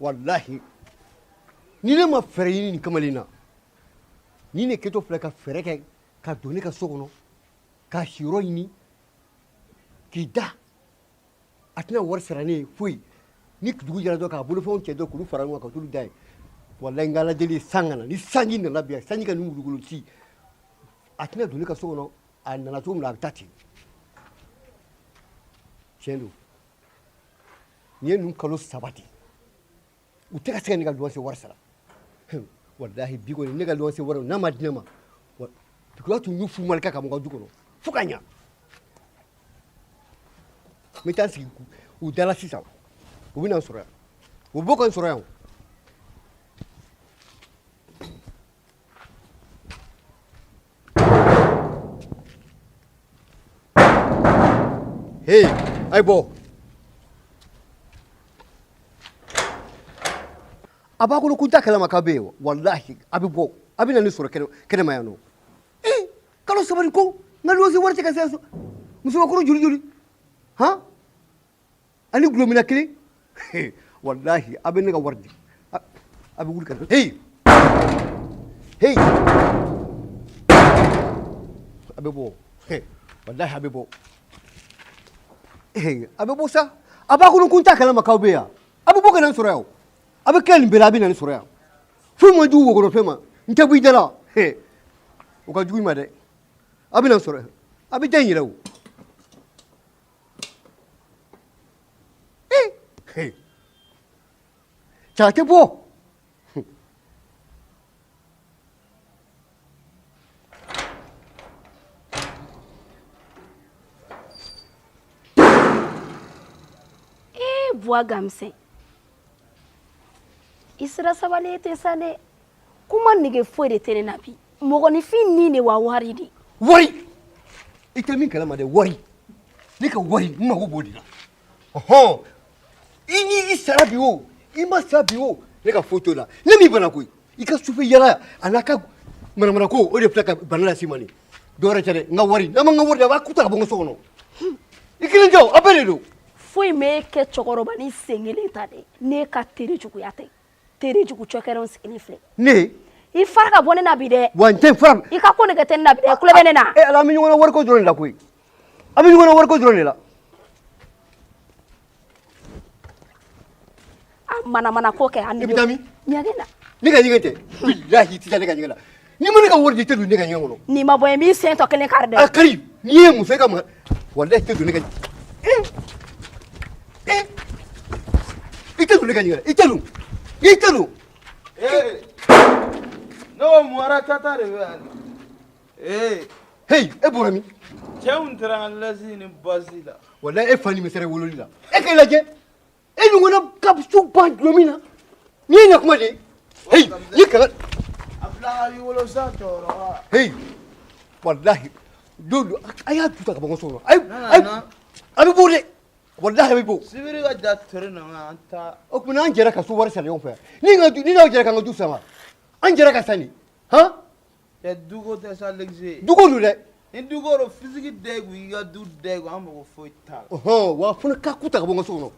Walahi ni ne ma fɛɛrɛ ɲini nin kamalen na, ni ne kɛtɔ filɛ ka fɛɛrɛ kɛ ka don ne ka so kɔnɔ k'a siyɔrɔ ɲini k'i da, a tɛna wari sara ne ye foyi. Ni dugu jɛra dɔrɔn k'a bolofɛnw cɛ dɔrɔn k'olu fara ɲɔgɔn kan ka t'olu da yen. Walahi n ka Ala deli ye san ka na, ni sanji nana bi, sanji ka nin wulukolo ci, a tɛna don ne ka so kɔnɔ. A nana cogo min na, a bɛ taa ten. Tiɲɛ don, nin ye ninnu kalo 3 de ye, u tɛ ka se ka ne ka luwanse wari sara. Walahi bi kɔni, ne ka luwanse wari n'a ma di ne ma, duguya tun y'u fu malika ka mɔgɔ du kɔnɔ fo ka ɲa. N bɛ taa n sigi u da la sisan, u bɛ na n sɔrɔ yan, u bɛ bɔ ka n sɔrɔ yan. Hey, a ye bɔ. A b'a kɔnɔ ko n t'a kalama k'a bɛ yen wa? Walahi a bɛ bɔ, a bɛ na ne sɔrɔ kɛnɛma yan nɔ. Ee, kalo 3 nin ko n ka luwanse wari tɛ ka se musobakɔrɔ joli joli han, ani gulɔmina kelen. Walahi a bɛ ne ka wari di, a bɛ wuli ka na. Hey hey, a bɛ bɔ, walahi a bɛ bɔ, a bɛ bɔ sa. A b'a kɔnɔ ko n t'a kalama k'aw bɛ yan. A bɛ bɔ ka na n sɔrɔ yan o. A bɛ kɛ nin bɛɛ la, a bɛ na ne sɔrɔ yan. Foyi man jugu wokɔnɔfɛn ma, n tɛ bɔ i da la. O ka jugu i ma dɛ. A bɛ na n sɔrɔ yan, a bɛ da in yɛrɛ o. Cɛ, a tɛ bɔ. Ee, Buwa Gamisɛn, i sera sabali tɛ sa dɛ. Kuma nege foyi de tɛ ne na bi. Mɔgɔninfin ni de wa wari de? Wari, i tɛ min kalama dɛ, wari, ne ka wari, n mago b'o de la. Ɔhɔn, i ni i sara bi o, i ma sa bi o, ne ka foyi t'o la. Ne m'i bana koyi. I ka sufɛ yala a n'a ka manamana ko, o de filɛ ka bana lase i ma nin. Dɔwɛrɛ tɛ dɛ, n ka wari. N'a ma n ka wari di, a b'a kuta ka bɔ n ka so kɔnɔ. I kelen tɛ o, a bɛɛ de don. Foyi m'e kɛ cɛkɔrɔba ni sen kelen ta dɛ, n'e ka tere juguya tɛ. Tere jugu cɛkɛrɛn sigilen filɛ. Ne i fara ka bɔ ne na bi dɛ. Wa n tɛ fara. I ka ko nege tɛ ne na bi dɛ, kulo bɛ ne na. E Ala, an bɛ ɲɔgɔn na wariko dɔrɔn de la koyi. An bɛ ɲɔgɔn na wariko dɔrɔn de la. A manamana ko kɛ a. I bɛ taa min? Ɲɛgɛn na. Ne ka ɲɛgɛn tɛ. Bilahi, i tɛ taa ne ka ɲɛgɛn na. N'i ma ne ka wari di, i tɛ don ne ka ɲɛgɛn kɔnɔ. N'i ma bɔ yen, n b'i sen tɔ kelen kari dɛ. A kari. N'i ye muso ye ka ma, walahi i tɛ don ne ka. Ee, i tɛ don ne ka ɲɛgɛn na, i tɛ don, i tɛ don. Ee, ne ko mun tata de bɛ yan? Ee. Hey, e bɔra min? Cɛ kun taara n ka lasi ni basi la. Walahi e fa nimisara wololi la. E k'i lajɛ, e ɲɔgɔnna ka so ban dulɔ min na, n'i ye na kuma de ye. Hey, ni kala. A bila ka b'i wolo sa, cɛkɔrɔba. Hey, walahi don don, a y'a du ta ka bɔ n ka so kɔnɔ. Ayi ayi, a bɛ bɔ dɛ, walahi a bɛ bɔ. Sibiri ka ja tere na an ta. O tuma an jɛra ka so wari sara ɲɔgɔn fɛ. Ni ka du, ni n'aw jɛra k'an ka du san wa? An jɛra ka san de han. Cɛ, duko tɛ sa, Lɛkise. Duko don dɛ. Ni duko don, fisiki da i kun, i ka du da i kun, an mago foyi t'a la. Ɔhɔn, wa fana ka ku ta ka bɔ n ka so kɔnɔ.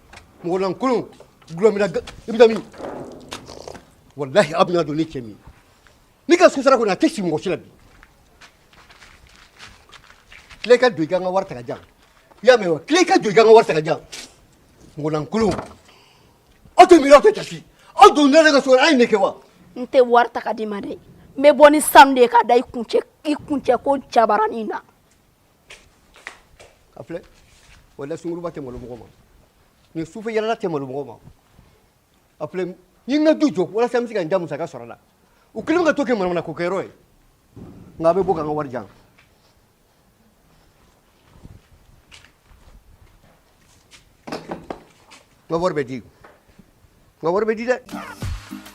Mɔgɔ lankolon, gulɔmina, i bɛ taa min? Walahi a bɛna don ne cɛ min ye. Ne ka so sara kɔni, a tɛ si mɔgɔ si la bi. Tila i ka don i ka n ka wari ta ka jan. I y'a mɛn wa? Tila i ka don i ka n ka wari ta ka jan. Mɔgɔ lankolon. Aw tɛ miiri, aw tɛ jasi. Aw don ne ka so kɔnɔ, a ye nin de kɛ wa? N tɛ wari ta ka d'i ma dɛ. N bɛ bɔ ni sanu de ye ka da i kuncɛ, i kuncɛ ko jabaranin na. A filɛ, walahi sunguruba tɛ malo mɔgɔ ma. Nin sufɛ yalala tɛ malo mɔgɔ ma. A filɛ, n ye n ka du jɔ walasa n bɛ se ka n da musaka sɔrɔ a la. U kɛlen bɛ ka to kɛ manamana ko kɛyɔrɔ ye. Nka a bɛ bɔ ka n ka wari di yan. N ka wari bɛ di, n ka wari bɛ di dɛ.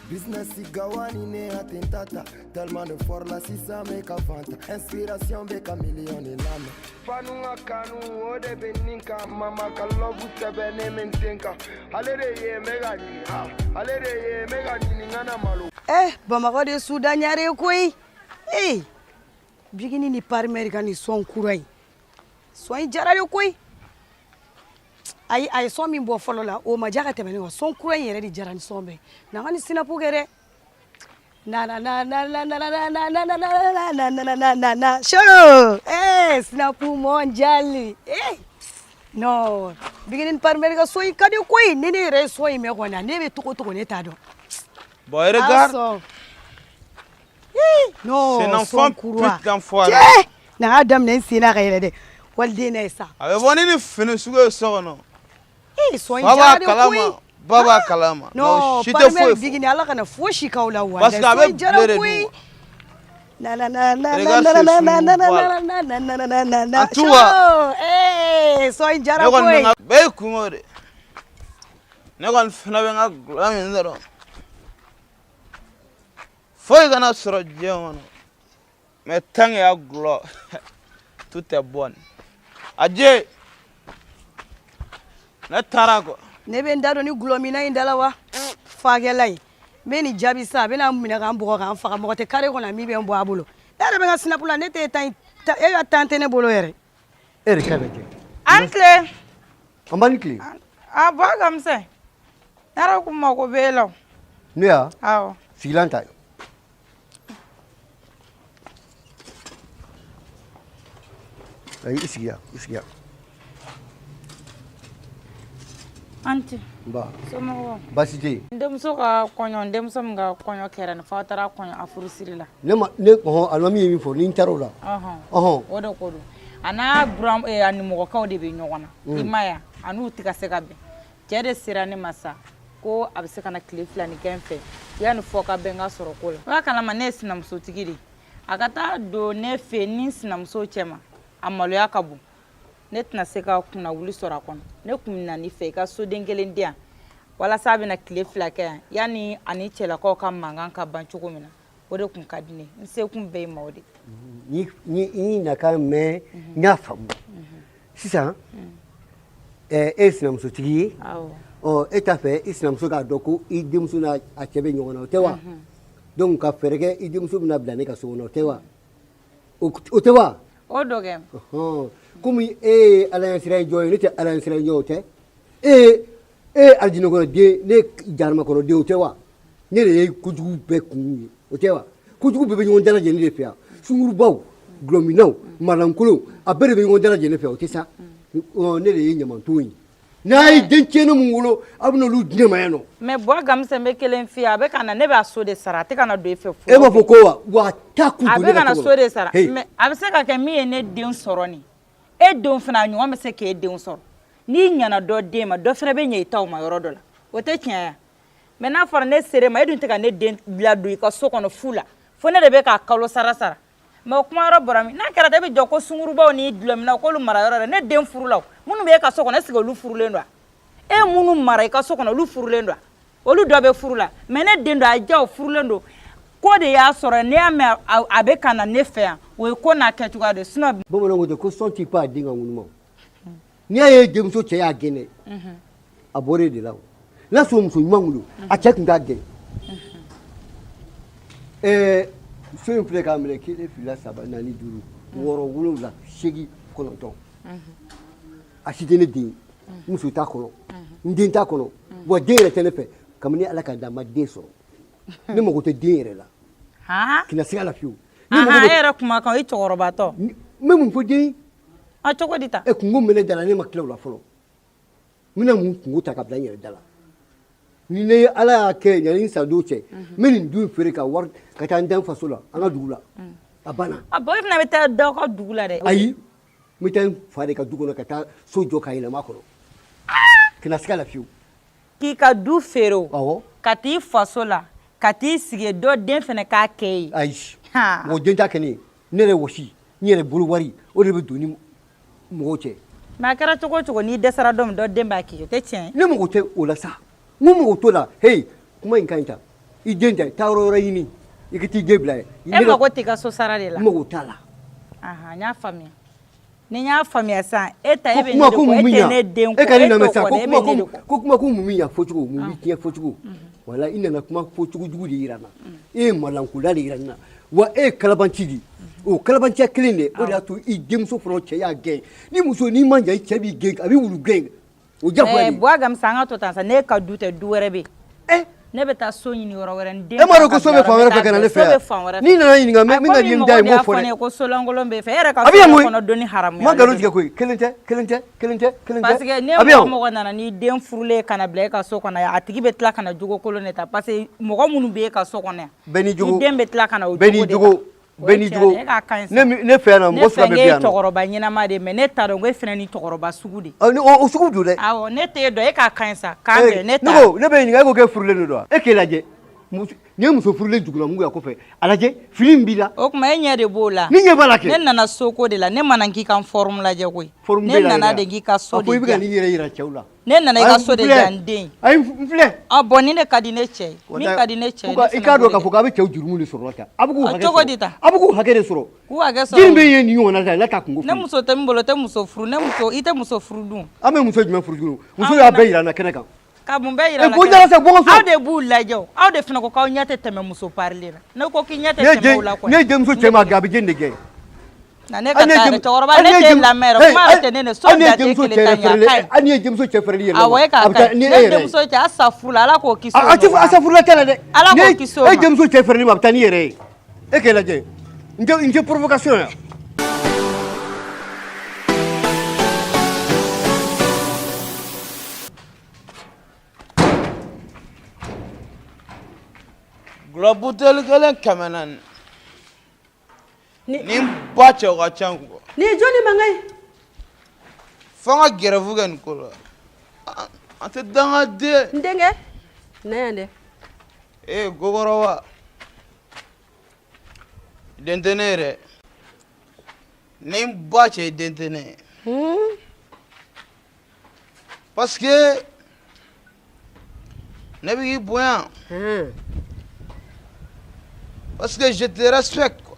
Business gawani ne atentata. Tellement de fort la sisan bɛ ka fanta. Inspiration bɛ ka million de lamɛn. Fanu ka kanu o de bɛ nin kan. Mama ka love sɛbɛnnen bɛ n ten kan. Ale de ye n bɛ ka ɲini, ah, ale de ye n bɛ ka ɲini, n kana malo. Eh, Bamakɔ de suda ɲare koyi. Eh, bigini ni parimɛri ka nin sɔn kura in, sɔn in jara de koyi. Ayi, a ye son min bɔ fɔlɔ la, o ma diya ka tɛmɛ ne kan. Son kura in yɛrɛ de diyara ni son bɛɛ. Na n ka ni snap kɛ dɛ. Na na na na na na na na na na na na na na na na na na show. Eh, snap mondial. Eh, non, Bigini Parmɛri ka son in ka di koyi. Ni ne yɛrɛ ye son in mɛn kɔni, ne bɛ togo togo, ne t'a dɔn. Bon, regarde. Ah, non, C'est un enfant pute d'enfoiré. Cɛ, na y'a daminɛ n sen na ka yɛlɛ dɛ. Waliden na ye sa. A bɛ bɔ ni nin fini sugu ye so kɔnɔ. Ee, son in Fa b'a diyara de koyi. kalama, ba b'a kalama. Non, si tɛ foyi Parmɛri fɔ. Bigini, Ala kana fosi k'aw la. Parce que a bɛ son in diyara blé de koyi. dun. Na na na na na Regarde na ce na na na na voilà. na na na na na na na. En tout cas, Eh, son in diyara ne kɔni bɛ n koyi. ka bɛɛ ye kungo de. Ne kɔni fana bɛ n ka gulɔ min dɔrɔn. Foyi kana sɔrɔ diɲɛ kɔnɔ. Mais tant qu'il y a gulɔ, tout est bon. Adje, ne taara quoi. Ne bɛ n da don ni gulɔmina in da la wa fakɛla in. N bɛ nin jaabi sa, a bɛna n minɛ k'an bugɔ k'an faga. Mɔgɔ tɛ kare kɔnɔ min bɛ n bɔ a bolo. Ne yɛrɛ bɛ n ka snap la, ne tɛ tan, e ka tan tɛ ne bolo yɛrɛ. E yɛrɛ ka lajɛ. An tile. An b'a ni tile. A bɔ ka misɛn, ne yɛrɛ kun mako b'e la o. Ne ya? Awɔ. Sigilan ta. Ayi, i sigi yan, i sigi yan. An ti. Nba. Somɔgɔw? Baasi tɛ yen. N denmuso ka kɔɲɔ, n denmuso min ka kɔɲɔ kɛra nin f'aw taara kɔɲɔ a furusiri la. Ne ma ne ɔhɔn, alimami ye min fɔ, ni n taara o la. Ɔhɔn. Ɔhɔn. O de ko don, a n'a buran a nimɔgɔkɛw de bɛ ɲɔgɔn na. I ma ye a n'u tɛ ka se ka bɛn. Cɛ de sera ne ma sa ko a bɛ se ka na tile 2 ni kɛ n fɛ yanni fɔ ka bɛn ka sɔrɔ ko la. I b'a kalama ne ye sinamusotigi de ye. A ka taa don ne fɛ ni sinamuso cɛ ma, a maloya ka bon. Ne tɛna se ka kunna wuli sɔrɔ a kɔnɔ. Ne kun na fɛ i ka soden kelen di yan walasa a bɛna tile 2 kɛ yan yanni ani cɛlakaw ka mankan ka ban cogo min na. O de kun ka di ne n se kun bɛɛ ye ma o de. Ni ni nakan mɛn, n y'a faamu sisan. E ye sinamusotigi ye. Ɔ, e t'a fɛ i sinamuso k'a dɔn ko i denmuso n'a a cɛ bɛ ɲɔgɔn na, o tɛ wa? Donc ka fɛɛrɛ kɛ i denmuso bɛna bila ne ka so kɔnɔ, o tɛ wa? O tɛ wa? O dɔ kɛ. Komi e ye Ala ɲɛsiran jɔn ye, ne tɛ Ala ɲɛsiran jɔn, o tɛ? E ye alijinɛ kɔnɔ den, ne ye jahanama kɔnɔ den, o tɛ wa? Ne de ye kojugu bɛɛ kun ye, o tɛ wa? Kojugu bɛɛ bɛ ɲɔgɔn dalajɛ ne de fɛ yan. Sungurubaw, gulɔminaw, malankolonw, a bɛɛ de bɛ ɲɔgɔn dalajɛ ne fɛ, o tɛ sa? Ne de ye ɲamanton ye. N'a ye den tiɲɛni mun wolo, aw bɛ n'olu di ne ma yan nɔ. Mais Buwa Gamisɛn bɛ kelen f'i ye, a bɛ ka na, ne b'a so de sara, a tɛ ka na don e fɛ fu. E b'a fɔ ko wa wa taa kun a don ne bɛ ka na ka so so kɔnɔ. de sara. Mais a bɛ se ka kɛ min ye ne den sɔrɔ nin, e denw fana a ɲɔgɔn bɛ se k'e denw sɔrɔ. N'i ɲɛna dɔ den ma, dɔ fana bɛ ɲɛ i taw ma yɔrɔ dɔ la, o tɛ tiɲɛ ye. Mais n'a fɔra ne sera ma, e dun tɛ ka ne den ladon i ka so kɔnɔ fu la, fo ne de bɛ k'a kalo sara sara. Mais o kuma yɔrɔ bɔra min? N'a kɛra ten, e bɛ jɔ ko sungurubaw ni dulɔminaw k'olu mara yɔrɔ la. Ne den furula o, minnu bɛ e ka so kɔnɔ, est ce que olu furulen don wa? E minnu mara i ka so kɔnɔ, olu furulen don wa? Olu dɔ bɛ furu la. Mais ne den don, a ja o furulen don. Ko de y'a sɔrɔ, n'i y'a mɛn a bɛ ka na ne fɛ yan, o ye ko n'a kɛcogoya de ye, sinon. Bamananw ko ten ko sɔn t'i pan a den ka ŋunu ma. N'i y'a ye denmuso cɛ y'a gɛn dɛ, a bɔra e de la o. N'a sɔrɔ muso ɲuman kun don, a cɛ tun t'a gɛn. Ɛɛ, so in filɛ k'a minɛ 1, 2, 3, 4, 5, 6, 7, 8, 9. A si tɛ ne den ye. N muso t'a kɔnɔ, n den t'a kɔnɔ, wa den yɛrɛ tɛ ne fɛ. Kabini Ala ka dan, n ma den sɔrɔ. Ne mago tɛ den yɛrɛ la. K'i siga la fiyewu. E yɛrɛ kumakan, i cɛkɔrɔbatɔ. N bɛ mun fɔ den ye? A cogo di ta? E kungo min bɛ ne da la, ne ma tila o la fɔlɔ. N bɛna mun kungo ta ka bila n yɛrɛ da la? Ni ne ye Ala y'a kɛ yanni n sa don cɛ, n bɛ nin du in feere ka wari ka taa n da n faso la, an ka dugu la. A banna. A bɔn, e fana bɛ taa da ka dugu la dɛ. Ayi, n bɛ taa n fa de ka du kɔnɔ ka taa so jɔ ka yɛlɛma a kɔnɔ. Kana siga la fiyewu. K'i ka du feere o. Awɔ. Ka t'i faso la, ka t'i sigi dɔ den fana k'a kɛ ye. Ayi. Mɔgɔ den t'a kɛ ne ye. Ne yɛrɛ wɔsi, n yɛrɛ bolo wari, o de bɛ don ni mɔgɔw cɛ. Mais a kɛra cogo o cogo, n'i dɛsɛra don min, dɔ den b'a k'i ye, o tɛ tiɲɛ ye. Ne mago tɛ o la sa. N ko mago t'o la. Hey, kuma in ka ɲi tan. I den ta, taa yɔrɔ wɛrɛ ɲini. I ka t'i den bila yen. E mago t'i ka so sara de la. N mago t'a la. Ahan, n y'a faamuya. Ni n y'a faamuya sisan, e ta e bɛ ne de kɔ, e tɛ ne den kɔ, e ka ne e t'o lamɛn sa, kɔ ko dɛ, e kuma bɛ ne de kɔ. Ko kuma ko mun bɛ ɲa fɔcogo, mun bɛ tiɲɛ fɔcogo. Wala i nana kuma fɔcogo jugu de yira n na. E ye malankola de yira n na. Wa e ye kalabanci de ye. O kalabanciya kelen de, o de y'a to i denmuso fana cɛ y'a gɛn. Ni muso n'i ma ɲa, i cɛ b'i gɛn, a b'i wulu gɛn. O jagoya de. Buwa Gamisa, an ka to tan sa, ne ka du tɛ, du wɛrɛ bɛ yen. Ne bɛ taa so ɲini yɔrɔ wɛrɛ, n den. E m'a dɔn ko so bɛ fan wɛrɛ fɛ ka na ne fɛ So yan? bɛ fan wɛrɛ fɛ. N'i nana ɲininka, n bɛ ka ɲini da ye, n Komi b'o fɔ mɔgɔw de dɛ. y'a fɔ ne ye ko solankolon bɛ fɛ, e yɛrɛ ka A bɛ so yan koyi. kɔnɔ donni haramuya. N ma nkalon tigɛ koyi. Kelen tɛ, kelen tɛ, kelen tɛ, kelen tɛ. Parce que ne A bɛ mɔgɔ yan o. mɔgɔ nana n'i den furulen ka na bila e ka so kɔnɔ yan, a tigi bɛ tila ka na jogo kolon de ta, parce que mɔgɔ minnu bɛ e ka so kɔnɔ yan, Bɛɛ n'i jogo. i den bɛ tila ka na o Bɛɛ n'i jogo de jogo. ta. O Bɛɛ ye n'i tiɲɛ jogo. de ye, e k'a ka ɲi sa. Ne fɛ yan nɔ, Ne mɔgɔ fila fɛ bɛ k'e bi ye yan nɔ. cɛkɔrɔba ɲɛnama de ye, mais ne t'a dɔn ko e fana ni cɛkɔrɔba sugu de. Ɔ, ni o sugu don dɛ. Awɔ, ne t'e dɔn, e k'a ka ɲi sa, k'an bɛn, ne Ne t'a. ko ne bɛ ɲininka, e ko k'e furulen de don wa? E k'e lajɛ, nin ye muso furulen jugulamugu ye a kɔfɛ, a lajɛ fini min b'i la. O tuma e ɲɛ de b'o la. Ni ɲɛ b'a la kɛ. Ne nana soko de la, ne ma na k'i ka forme lajɛ koyi. Forme Ne b'e la nana yɛrɛ. de k'i ka so A de fɔ i bɛ ka diya. n'i yɛrɛ yira cɛw la. Ne nana i ka Ayi, so de n filɛ. diya n den. Ayi, n filɛ. Ah bon, ni ne ka di ne cɛ ye, min ka di ne cɛ ye, ne I fana k'a b'o dɔn de k'a fɔ k'a bɛ cɛw jurumu de sɔrɔ la tan. A bɛ k'u Ah, hakɛ cogo sɔrɔ. di tan? A bɛ k'u hakɛ de sɔrɔ. K'u hakɛ sɔrɔ. Jiri bɛ ye nin ɲɔgɔnna ta, ne t'a kungo Ne f'i ye. muso tɛ min bolo, o tɛ muso furu, ne muso, i tɛ muso furu dun. An bɛ muso jumɛn furu tuguni? Muso An y'a fana- bɛɛ yira n na kɛnɛ kan. Ka mun bɛɛ yira Eh, la bɔ kɛnɛ? jala sa, bɔ n ka so. Aw de b'u lajɛ o. Aw de fana ko k'aw ɲɛ tɛ tɛmɛ muso parilen na. Ne ko k'i ɲɛ tɛ Ne ye tɛmɛ o la kɔni. ne ye denmuso cɛ ma gɛn, a bɛ jeni de gɛn. Na ne ka taa yɛrɛ, cɛkɔrɔba, ne Hali t'e ni ye lamɛn yɛrɛ, Hey, kuma yɛrɛ tɛ ne ne so hali ni ye da tɛ denmuso kelen cɛ ta yɛrɛ ɲɛ, a feereli- ka ɲi. hali ni ye denmuso cɛ feereli yɛrɛ Awɔ, e k'a a bɛ ka taa ɲi. ni e Ne yɛrɛ ye. denmuso cɛ, a sa furu la, Ala k'o kisi o A tɛ ma. a safurula t'a la dɛ. Ala k'o Ni kisi o e ma. denmuso cɛ feereli ma, a bɛ taa n'i yɛrɛ ye. E k'e lajɛ. N tɛ provocation yan. Gulɔ buteli kelen 400. Ni n ba cɛ, o ka ca quoi. Nin ye jɔnni mankan ye? Fo n ka grève kɛ nin ko la. An tɛ dangaden. N denkɛ, na yan dɛ. Ee gokɔrɔba, den tɛ ne ye dɛ. Ni n ba cɛ, den tɛ ne ye. Parce que ne bɛ k'i bonya. Parce que je te respecte quoi.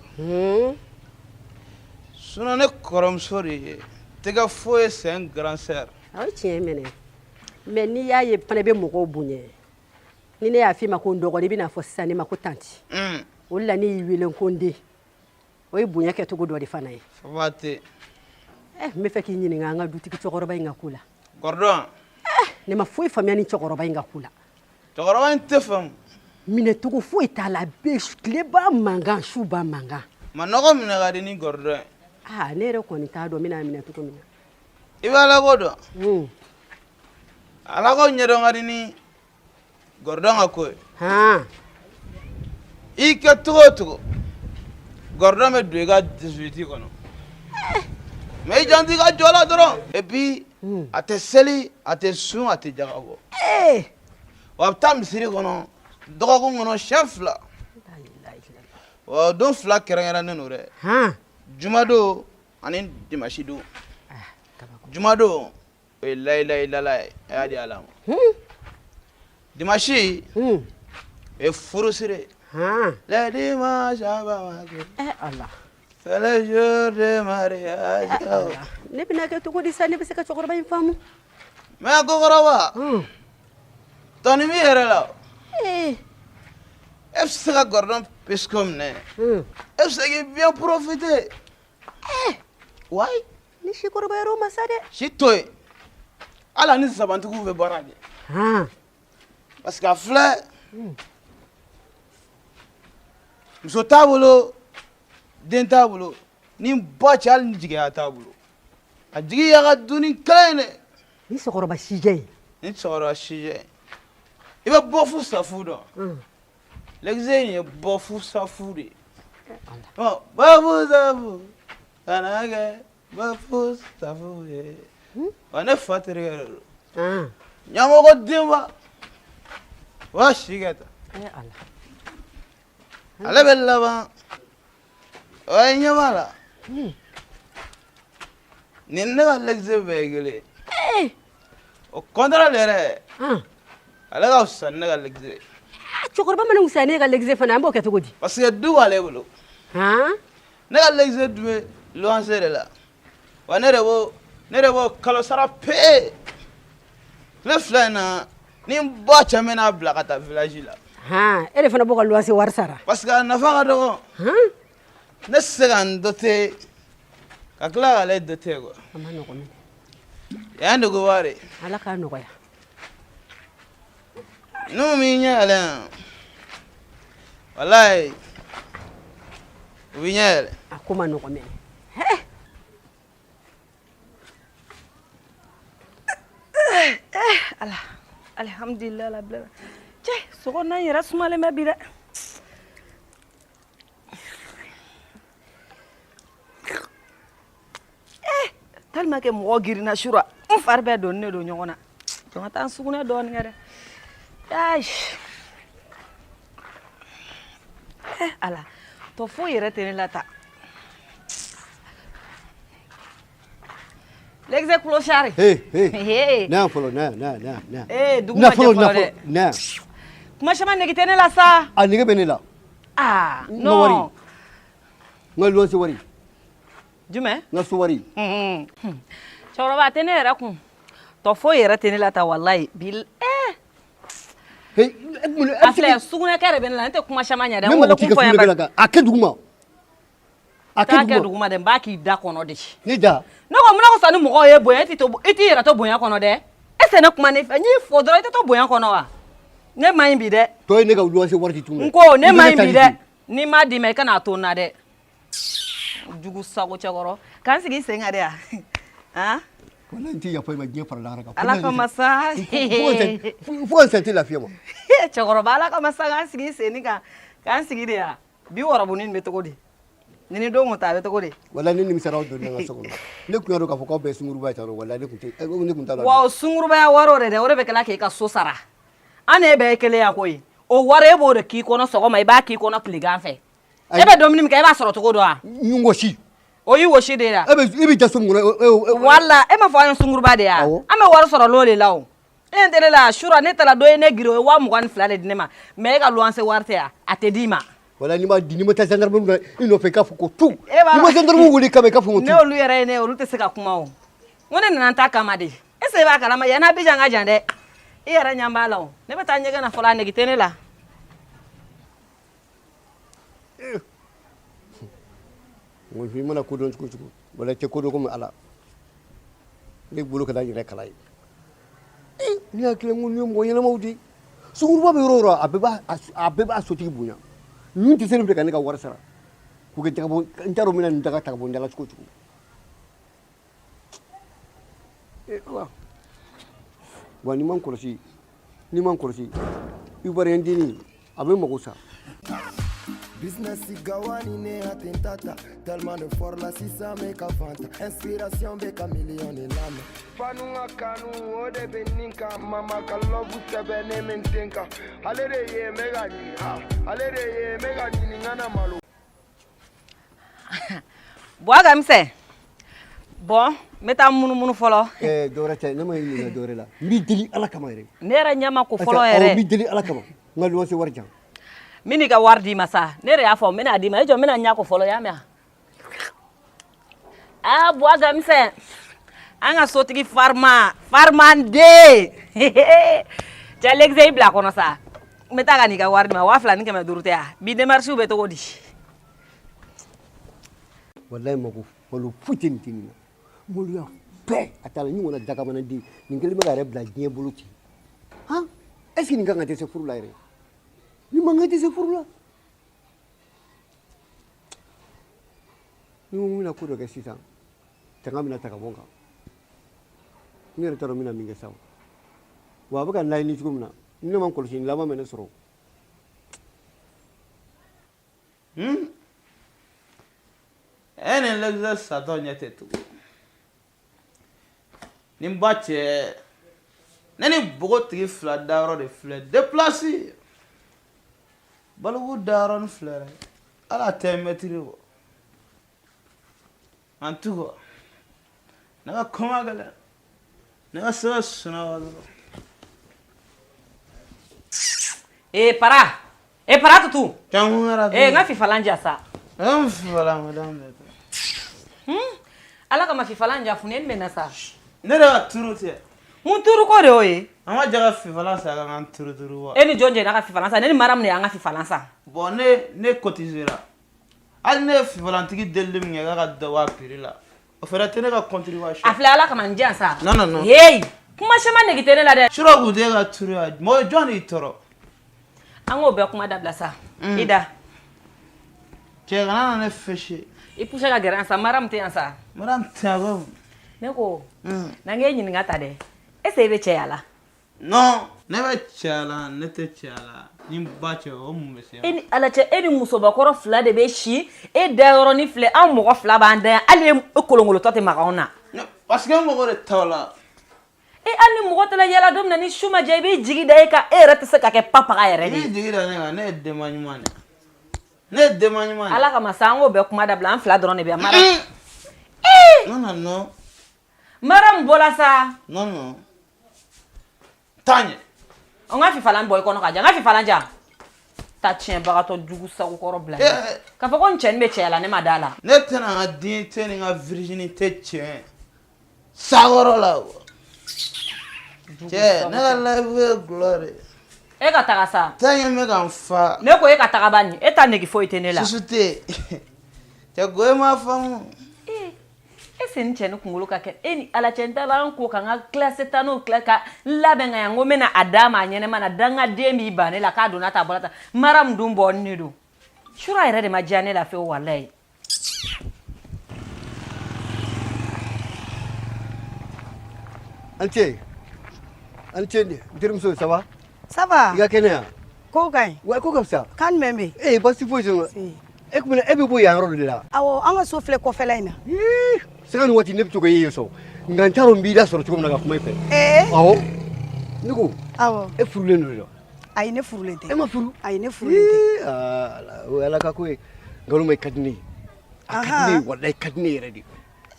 Sinon ne kɔrɔmuso de ye. Tɛgɛ foyi ye, c'est un grand sœur. O ye tiɲɛ minɛ, mais n'i y'a ye fana bɛ mɔgɔw bonya, ni ne y'a f'i ma ko n dɔgɔnin, i bɛna fɔ sisan ne ma ko tantie. O de la ne y'i wele ko n den, o ye bonya kɛcogo dɔ de fana ye. Faba tɛ. Ɛ, n bɛ fɛ k'i ɲininka an ka dutigi cɛkɔrɔba in ka ko la. Gordon. Ne ma foyi faamuya ni cɛkɔrɔba in ka ko la. Cɛkɔrɔba in tɛ faamu. Minɛcogo foyi t'a la, bɛ tile b'a mankan, su b'a mankan. Ma nɔgɔ minɛ ka di ni Gordon ye. Aa, ne yɛrɛ kɔni t'a dɔn n bɛna minɛ cogo min na. I bɛ Ala ko dɔn. Ala ko ɲɛdɔn ka di ni Gordon ka ko ye. I kɛ cogo o cogo, Gordon bɛ don i ka 18 kɔnɔ. Mais i janto i ka jɔ la dɔrɔn. Et puis a tɛ seli, a tɛ sun, a tɛ jaga bɔ. Wa a bɛ taa misiri kɔnɔ dɔgɔkun kɔnɔ siɲɛ 2. Wa o don 2 kɛrɛnkɛrɛnnen don dɛ. Jumadon ani dimanche don. Jumadon, o ye layilayilala ye, a y'a di Ala ma. Dimanche, o ye furusiri ye. Le dimanche à Bamako. Ala. C'est le jour de mariage. Ne bɛna kɛ cogo di sa? Ne bɛ se ka cɛkɔrɔba in faamu? Mais kokɔrɔba, tɔni b'i yɛrɛ la o. E bɛ se ka Gordon pisco minɛ. E bɛ se k'i bien profiter. Wayi. Ni si kɔrɔbayara o ma sa dɛ. Si to yen. Hali ani sabantigiw bɛ baara kɛ. Parce que a filɛ, muso t'a bolo, den t'a bolo, ni ba cɛ, hali ni jigiya t'a bolo. A jigi y'a ka dumuni kelen ye dɛ. Ni cɛkɔrɔba sijɛ ye. Ni cɛkɔrɔba sijɛ ye. I bɛ bɔfu safu dɔn. L'exe in ye bɔfu safu de ye. Ɔ, bɔfu safu kana kɛ bɔfu safu ye. Wa ne fa terikɛ de don. Ɲɛmɔgɔ denba. O y'a si kɛ tan. Ale bɛ laban. O ye ɲɛ b'a la. Nin ne ka l'exe bɛɛ ye kelen ye. Au contraire yɛrɛ, ale ka fisa ni ne ka l'exe ye. Cɛkɔrɔba mana fisaya ne ka l'exe fana, an b'o kɛ cogo di? Parce que du b'ale bolo. Ne ka l'exe dun bɛ luwanse de la. Wa ne de b'o kalo sara paye. Tile 2 in na, ni n ba cɛ bɛna bila ka taa village la. E de fana b'o ka luwanse wari sara? Parce que a nafa ka dɔgɔ. Ne tɛ se ka n doter ka tila k'ale doter quoi. A ma nɔgɔn minɛ. Yan duguba de. Ala k'a nɔgɔya. N'u m'i ɲɛ yɛlɛ yan, walayi, u b'i ɲɛ yɛlɛ. A ko ma nɔgɔ mɛnɛ. Ala, alihamudulila rabbil alamin. Cɛ, sokɔnɔna in yɛrɛ sumalen bɛ bi dɛ. Tellement que mɔgɔ girinna su rɔ, n fari bɛɛ donnen don ɲɔgɔn na. Jɔn ka taa n sugunɛ dɔɔnin kɛ dɛ. Ayi. Ala, tɔ foyi yɛrɛ tɛ ne la ta. L'exe clochard. Hey, hey. Hey. Na yan fɔlɔ, na yan, na yan, na yan, na yan. Eh, dugu Na ma jɛ fɔlɔ, na fɔlɔ dɛ. fɔlɔ, na yan. Kuma caman nege tɛ ne la sa. A nege bɛ ne la. Ah, N ka wari. non. N ka luwanse wari. Jumɛn? N ka so wari. Cɛkɔrɔba, a tɛ ne yɛrɛ kun. Tɔ foyi yɛrɛ tɛ ne la ta walayi. Bi eh. Hey, A filɛ, sugunɛkɛ de bɛ ne la, ne tɛ kuma caman ɲɛ dɛ. Ne N mago wele t'i kun ka fɔ yan sugunɛkɛ bari. la kan. A kɛ duguma. A Taa kɛ kɛ duguma. duguma dɛ, n b'a k'i da kɔnɔ de. Ne da. Ne ko mun na ko sa ni mɔgɔw ye bonya, e t'i yɛrɛ to bonya kɔnɔ dɛ. E se ne kuma ne fɛ, n y'i fo dɔrɔn, i tɛ to bonya kɔnɔ wa? Ne man ɲi bi dɛ. Tɔ ye ne ka luwanse wari di tuguni. N ko ne I bɛ man ɲi ta bi di dɛ. N'i m'a d'i ma, i kana a to n na dɛ. Jugu sago cɛkɔrɔ. K'an sigi i sen kan de yan. Han? Walayi, n tɛ yafa i ma diɲɛ fara lahara kan. Ala kama sa. Fo ka n sa, n tɛ lafiya ma. Cɛkɔrɔba, Ala kama sa, k'an sigi i senni kan. K'an sigi de yan. Bi wɔrɔbunin nin bɛ cogo di? Ni ni don kun ta, a bɛ cogo di? Walayi, ne nimisara aw donni na n ka so kɔnɔ. Ne tun y'a dɔn k'a fɔ k'aw bɛɛ ye sunguruba ye tan nɔ, walayi, ne kun t'a la. Wa o sungurubaya wari o de dɛ, o de bɛ kila k'e ka so sara. An n'e bɛɛ ye kelen ya koyi. O wari e b'o de k'i kɔnɔ sɔgɔma, i b'a k'i kɔnɔ tilegan fɛ. E bɛ dumuni min kɛ, e b'a sɔrɔ cogo dɔn wa? N wɔsi. O y'i wɔsi de la. E bɛ i bɛ da so min kɔnɔ. Wala, e m'a fɔ an ye sunguruba de ya? An bɛ wari sɔrɔ l'o de la o. E ɲɛ tɛ ne la, sura ne taara dɔ ye ne giri, o ye 22,000 de di ne ma. Mais e ka luwanse wari tɛ yan, a tɛ d'i ma. Walayi, n'i ma di, n'i ma taa gendarmerie la i nɔfɛ, i k'a fɔ ko tu. E b'a N'i ma gendarmerie wele i kama, i k'a fɔ ko tu. Ne olu yɛrɛ ye ne ye, olu tɛ se ka kuma o. N ko ne nana n ta kama de. Est ce que e b'a kalama, yanni Abidjan ka jan dɛ. I yɛrɛ ɲɛ b'a la o. Ne bɛ taa ɲɛgɛn na fɔlɔ, a nege tɛ ne la. Mɔgɔninfin, i mana ko dɔn cogo o cogo, walayi, i tɛ ko dɔn komi Ala. Ne bolo ka da n yɛrɛ kala ye. Ne hakili ko ninnu ye mɔgɔ ɲɛnamaw de ye. Sunguruba bɛ yɔrɔ o yɔrɔ, a bɛɛ b'a sotigi bonya. Ninnu tɛ se ne filɛ ka ne ka wari sara. K'u kɛ jagabɔ, n t'a dɔn n bɛna nin daga ta ka bɔ n da la cogo o cogo. Ala. Wa n'i ma n kɔlɔsi, n'i ma n kɔlɔsi, Ivoirien dennin, a bɛ mago sa. Business gawani ne atentata. Tellement de fort la sisan bɛ ka fanta. Inspiration bɛ ka million de lamɛn. Fanu ka kanu o de bɛ nin kan. Mama ka love sɛbɛn ne bɛ n ten kan. Ale de ye n bɛ ka ɲini, ah, ale de ye n bɛ ka ɲini, n kana malo. Buwa Kamisɛ. Bon, n bɛ taa munumunu fɔlɔ. Dɔwɛrɛ tɛ, ne ma ɲininka dɔwɛrɛ la. N b'i deli Ala kama yɛrɛ. Ne yɛrɛ ɲɛ ma ko fɔlɔ Awɔ, yɛrɛ. n b'i deli Ala kama. N ka luwanse wari jan. N bɛ n'i ka wari d'i ma sa. Ne yɛrɛ y'a fɔ, n bɛna d'i ma. E jɔ, n bɛna ɲɛ ko fɔlɔ, y'a mɛn wa? Aa, Buwa Kamisɛ. An ka sotigi farima, farimanden. Cɛ, l'exe i bila kɔnɔ sa. N bɛ taa ka n'i ka wari d'i ma. 2500 tɛ wa? Bi démarche bɛ cogo di? Walayi, mako malo foyi tɛ nin dennin na. Maloya bɛɛ a t'a la, ni kɔni dakamana den nin kɛlen bɛ k'a yɛrɛ bila diɲɛ bolo ten. Han, est ce que nin kan ka dɛsɛ furu la yɛrɛ? Nin man kan dɛsɛ furu la. Ni ko n bɛna ko dɔ kɛ sisan, tanga bɛna ta ka bɔ n kan. Ne yɛrɛ t'a dɔn n bɛna min kɛ sa. Wa a bɛ ka n laɲini cogo min na, ni ne ma n kɔlɔsi, nin laban bɛ ne sɔrɔ. E ni l'exe satɔ ɲɛ tɛ tugun. Ni n ba cɛ, ne ni npogotigi fila dayɔrɔ de filɛ déplace. Baliku dayɔrɔ ni filɛ dɛ, hali a tɛ mɛtiri bɔ. En tout cas, ne ka kuma gɛlɛn, ne ka se ka sunɔgɔ dɔrɔn. Para. Para tutu. Can kun kɛra N ka fifalan ja sa. N fifalan madame bɛ taa. Ala kama fifalan ja, funteni bɛ na sa. Ne de ka turu tɛ. Mun turu ko de y'o ye? An ma jɛ ka fifalan san ka n turu turu wa? E ni jɔn jɛra ka fifalan san? Ne ni Mariam de y'an ka fifalan san. Bon, ne cotisera. Hali ne ye fifalantigi delili min kɛ k'a ka dɔ bɔ a prix la. O fɛnɛ tɛ ne ka contribution. A filɛ, ala kama, n diyan sa. Non, non, non. Hey, kuma caman nege tɛ ne la dɛ. Surɔ kun tɛ ka turu yan. Mɔgɔ jɔn de y'i tɔɔrɔ? An k'o bɛɛ kuma dabila sa. I da. Cɛ, kana na ne fâcher. I poussé ka gɛrɛ yan sa, Mariam tɛ yan sa. Mariam tɛ yan ko. Ne ko n'an k'e ɲininka ta dɛ, est ce que e bɛ cɛya la? Non, ne bɛ cɛya la, ne tɛ cɛya la. Ni n ba cɛ, o mun bɛ se? E ni ala cɛ, e ni musobakɔrɔ fila de bɛ si e da yɔrɔnin filɛ, an mɔgɔ fila b'an da yan, hali e kolonkolotɔ tɛ maga anw na. Parce que n mago de t'aw la. E, hali ni mɔgɔ tɛna yala don min na, ni su ma diya, i b'i jigi da e kan, e yɛrɛ tɛ se ka kɛ papaga yɛrɛ de I ye. b'i jigi da ne kan, ne ye denba ɲuman de ye. Ne ye denba ɲuman de ye. Ala kama sa, an k'o bɛɛ kuma dabila, an fila dɔrɔn de bɛ yan, Mariam. Non, non, non. Mariam bɔla sa. Non, non. Taa ɲɛ. N ka fifalan bɔ i kɔnɔ ka jan, n ka fifalan jan ta, tiɲɛbagatɔ jugu sagokɔrɔ bila Eh, eh. k'a fɔ ko n cɛnin bɛ cɛya la, ne ma da la. Ne tɛna n ka dignité ni n ka virginité tiɲɛ sakɔrɔ la quoi. Cɛ, ne ka life ye gulɔ de ye. E ka taga sa. Taa ɲɛ, bɛ ka n fa. Ne ko e ka taga bani, e ta nege foyi tɛ ne la. Susu tɛ yen. Cɛ, goye ma faamu. E se ni cɛnin kunkolo ka kɛ e ni ala cɛ, n taara an ko ka n ka classe tan n'o tila ka n labɛn ka yan, n ko n bɛna a d'a ma a ɲɛnɛma na, dangaden b'i ban ne la k'a donna ta a bɔra ta, Mariam dun bɔlen de don sura yɛrɛ de ma diya ne la fewu, walayi. An ce, an ce, n terimuso, ça va? Ça va. I ka kɛnɛ yan? Ko ka ɲi. Wa, ko ka fisa. Kan jumɛn bɛ yen? Ee, basi foyi tɛ yen. E tun e bɛ bɔ yan yɔrɔ de la? Awɔ, an ka so filɛ kɔfɛla in na. Sanga ni waati ne bɛ to ka e ye sɔn, nka n t'a dɔn n b'i da sɔrɔ cogo min na ka kuma i fɛ. Ee. Awɔ, ne ko. Awɔ. E furulen don de wa? Ayi, ne furulen tɛ. E ma furu? Ayi, ne furulen tɛ. Ii, aa, o ye Ala ka ko ye. Nkalon ma, i ka di ne ye. A ka di ne ye, walayi, i ka di ne yɛrɛ de.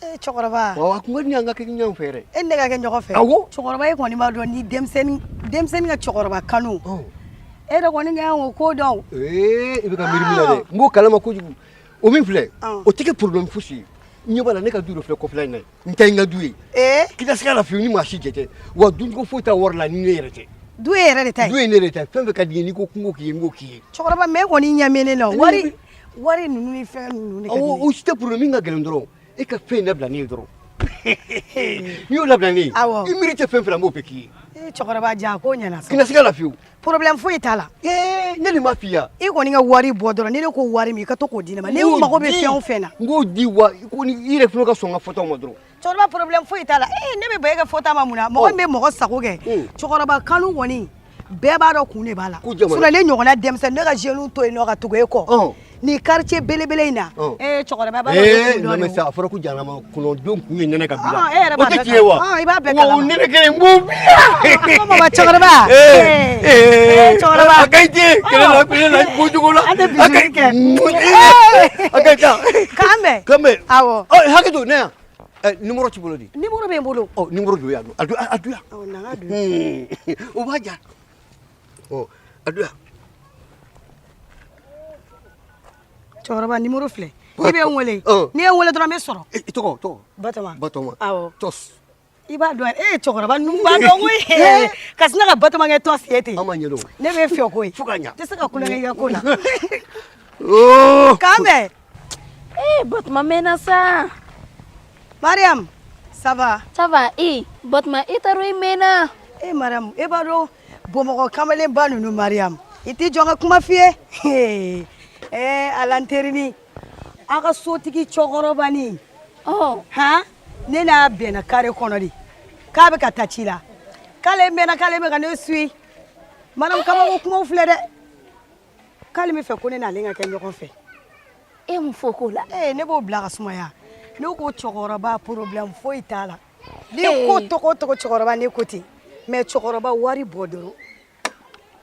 Ee, cɛkɔrɔba. Awɔ, a kun ka di ne ye an ka kɛ ɲɔgɔn fɛ yɛrɛ. E ni ne ka kɛ ɲɔgɔn fɛ? Awɔ. Cɛkɔrɔba, e kɔni b'a dɔn ni denmisɛnnin ka cɛkɔrɔba kanu. E yɛrɛ kɔni ka kan k'o ko dɔn. Ee, i bɛ ka miiri min na dɛ, n b'o kalama kojugu. O min filɛ, o tɛ kɛ problème fosi ye. N ɲɛ b'a la, ne ka du dɔ filɛ kɔfɛla in na ye, n ta ye n ka du ye. Ee. K'i ka siga la fiyewu, ni maa si jɛ tɛ wa, duncogo foyi t'a wari la ni ne yɛrɛ tɛ. Du ye yɛrɛ de ta ye. Du ye ne yɛrɛ ta ye. Fɛn fɛn ka di n ye, n'i ko kungo k'i ye, n k'o k'i ye. Cɛkɔrɔba, mɛ e kɔni ɲɛ bɛ ne la, wari ninnu ni fɛn ninnu de ka di ne ye. O si tɛ problème. Min ka gɛlɛn dɔrɔn, e ka fɛn in labila ne ye dɔrɔn. N'i y'o labila ne ye, Awɔ. i miiri tɛ fɛn fɛn la, n b'o bɛɛ k'i ye. Ee, cɛkɔrɔba, ja ko ɲɛna sa. K'i ka siga la fiyewu. Problème foyi t'a la. Ee, ne de m'a f'i ye. I kɔni ka wari bɔ dɔrɔn, ni ne ko wari min, i ka to k'o di ne ma. Ne mago bɛ fɛn o fɛn na. N b'o di wa, ko ni i yɛrɛ fana ka sɔn n ka fɔtaw ma dɔrɔn. Cɛkɔrɔba, problème foyi t'a la. Ee, ne bɛ ban e ka fɔta ma mun na? Mɔgɔ min bɛ mɔgɔ sago kɛ, cɛkɔrɔba kanu kɔni, bɛɛ b'a dɔn kun de b'a la. Ko jamana. Sinon ne ɲɔgɔnna denmisɛnnin, ne ka jeunes to yen nɔ ka tugu e kɔ. Nin quartier belebele in na. Ee, cɛkɔrɔba b'a dɔn ne kun non dɔn mais de. sa, a fɔra ko jahanama kɔnɔdenw kun ye nɛnɛ ka bila. E yɛrɛ O b'a tɛ bɛɛ tiɲɛ wa? I b'a bɛɛ Wa, o kalama. nɛnɛ kelen n b'o bila. Ko mama cɛkɔrɔba. Ee, Ee, cɛkɔrɔba. A ka ɲi ten, kɛlɛ la, kɛlɛ la, bɔcogo la. An tɛ bisou kɛ. A ka ɲi tan. K'an bɛn. K'an bɛn. Awɔ. Ɔ, hakɛ to ne yan. Ɛ, numéro t'i bolo di? Numéro bɛ n bolo. Ɔ, numéro don yan, a don, a don yan. Awɔ, na n ka don. O b'a ja. Ɔ, a don yan. Cɛkɔrɔba, numéro filɛ. I bɛ n wele. N'i ye n wele dɔrɔn, n bɛ sɔrɔ. I tɔgɔ? Batoma. Batoma. Awɔ. Tɔs. I b'a dɔn, e cɛkɔrɔba ninnu b'a dɔn koyi. Ka sina ka Batoma kɛ tɔsi ye ten. An b'a ɲɛdɔn. Ne bɛ fɛ o ko ye. Fo ka ɲa. N tɛ se ka kulonkɛ i ka ko la. Oh. K'an bɛn. Ee, Batuma mɛnna sa. Mariam, ça va? Ça va. Ee, Batuma, e taara i mɛnna. E Mariam, e b'a dɔn Bamakɔ kamalenba ninnu, Mariam, i t'i jɔ n ka kuma f'i ye. Ee, ala, n terinin, aw ka sotigi cɛkɔrɔba nin. Han, ne n'a bɛnna carré kɔnɔ de k'a bɛ ka taa ci la, k'ale mɛnna, k'ale bɛ ka ne suit. Mariam, kabako kumaw filɛ dɛ, k'ale bɛ fɛ ko ne n'ale ka kɛ ɲɔgɔn fɛ. E mun fɔ ko la? Ee, ne b'o bila ka sumaya. Ne ko cɛkɔrɔba, problème foyi t'a la. N'i ko togo togo, cɛkɔrɔba, ne ko ten, mais cɛkɔrɔba, wari bɔ dɔrɔn.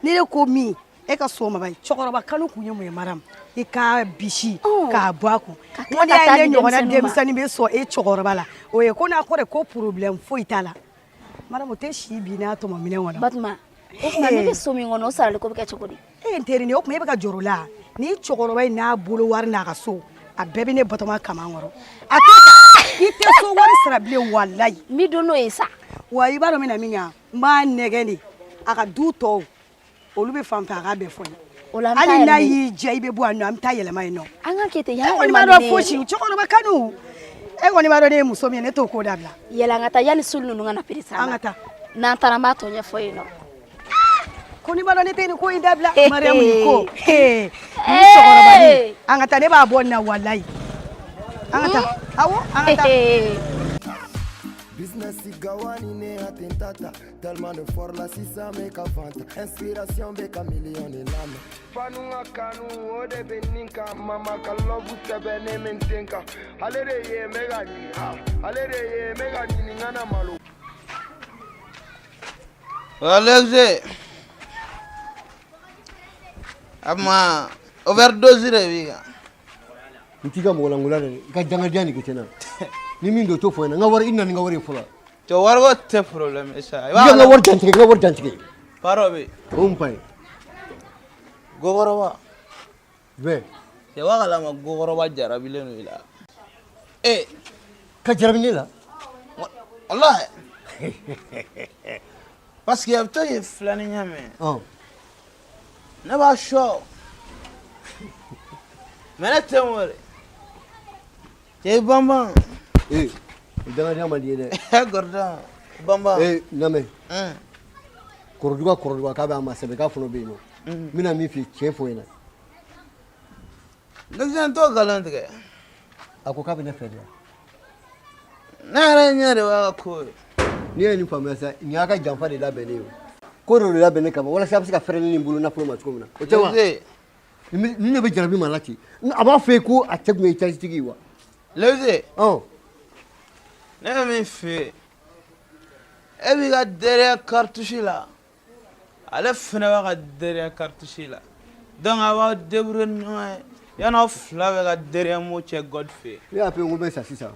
Ni ne ko min, e ka so ma ba ye. Cɛkɔrɔba kanu kun ye mun ye? Mariam, i k'a bisi k'a bɔ a kun. Ka N tila ko n'i ka taa y'a ye di ne ɲɔgɔnna denmisɛnninw ma. denmisɛnnin bɛ sɔn e cɛkɔrɔba la, o ye ko n'a kɔrɔ ko problème foyi t'a la. Mariam, o tɛ si bi n'a tɔmɔ minɛn kɔnɔ. Batuma, o tuma ne bɛ so min kɔnɔ, o sarali ko bɛ kɛ cogo di? E n terinin, o tuma e bɛ ka jɔrɔ o la? Ni cɛkɔrɔba in n'a bolo wari n'a ka so, a bɛɛ bɛ ne Batoma kaman kɔrɔ. A tɛ ta, i tɛ so wari sara bilen, walayi. N bɛ don n'o ye sa. Wa i b'a dɔn n bɛna min kɛ, n b'a nɛgɛn de, a ka du tɔw olu bɛ fan fɛ, a k'a bɛɛ fɔ n ye. O la an bɛ taa Hali n'a yɛlɛma yen. y'i diya, i bɛ bɔ yan nɔ, an bɛ taa yɛlɛma yen nɔ. An ka kɛ ten, E yan kɔni yɛrɛ b'a man dɔn di ne fosi ye. cɛkɔrɔba kanu. E kɔni b'a dɔn ne ye muso min ye, ne t'o ko dabila. Yɛlɛ, an ka taa yanni sulu ninnu ka na perese. An ka taa. N'an taara, an b'a tɔ ɲɛfɔ yen nɔ. Ko ni b'a dɔn ne tɛ nin ko in dabila, Mariyamu, nin ko ni cɛkɔrɔbanin. An ka taa, ne b'a bɔ nin na, walayi. An ka taa, awɔ, an ka taa. Business gawani ne atentata. Tellement de fort la sisan bɛ ka fanta. Inspiration bɛ ka million de lamɛn. Fanu ka kanu o de bɛ nin kan. Mama ka love sɛbɛnnen bɛ n ten kan. Ale de ye n bɛ ka ɲininka, ale de ye n bɛ ka ɲininka na malo. Alexé, a ma overdose de b'i kan. N t'i ka mɔgɔlangola dɛ, i ka dangadenya de kɛ tiɲɛ na. Ni min don, t'o fɔ n ɲɛna. N ka wari, i nana ni n ka wari ye fɔlɔ. Cɛ, wariko tɛ problème ye sa. I ka n ka wari dantigɛ, n ka wari dantigɛ. Baara bɛ yen. O mun fa ye? Gokɔrɔba. Jumɛn? Cɛ, b'a kalama gokɔrɔba jarabilen don i la. Ee. Ka jarabi ne la? Walahi. Parce que a bɛ to k'i filɛ ni ɲɛ min ye. Ne b'a sɔ. Mais ne tɛ n wele. Cɛ, i banban. Ee, dangadenya man di ye dɛ. Gordon, banban. Ee, lamɛn. Kɔrɔduga, kɔrɔduga k'a bɛ a ma sɛbɛ k'a fana bɛ yen nɔ. N bɛna min f'i ye, tiɲɛ fɔ n ɲɛna. Ne n t'o nkalon tigɛ. A ko k'a bɛ ne fɛ de wa? Ne yɛrɛ ɲɛ de b'a ka ko ye. N'i ye nin faamuya sa, nin y'a ka janfa de labɛnnen ye o. Ko dɔ de labɛnnen kama walasa a bɛ se ka fɛrɛ ne ni n bolo nafolo ma cogo min na. O tɛ wa? Nin de bɛ jarabi maa la ten. A b'a fɔ ye ko a cɛ tun ye tigi ye wa? Lewise. Ɔn. Ne bɛ min f'i ye, e b'i ka derrière cartouche la, ale fana b'a ka derrière cartouche la. Donc a b'aw débrouiller ni ɲɔgɔn ye yan'aw fila bɛ ka derrière mot cɛ God fɛ yen. Ne y'a f'i ye ko n bɛ sa sisan.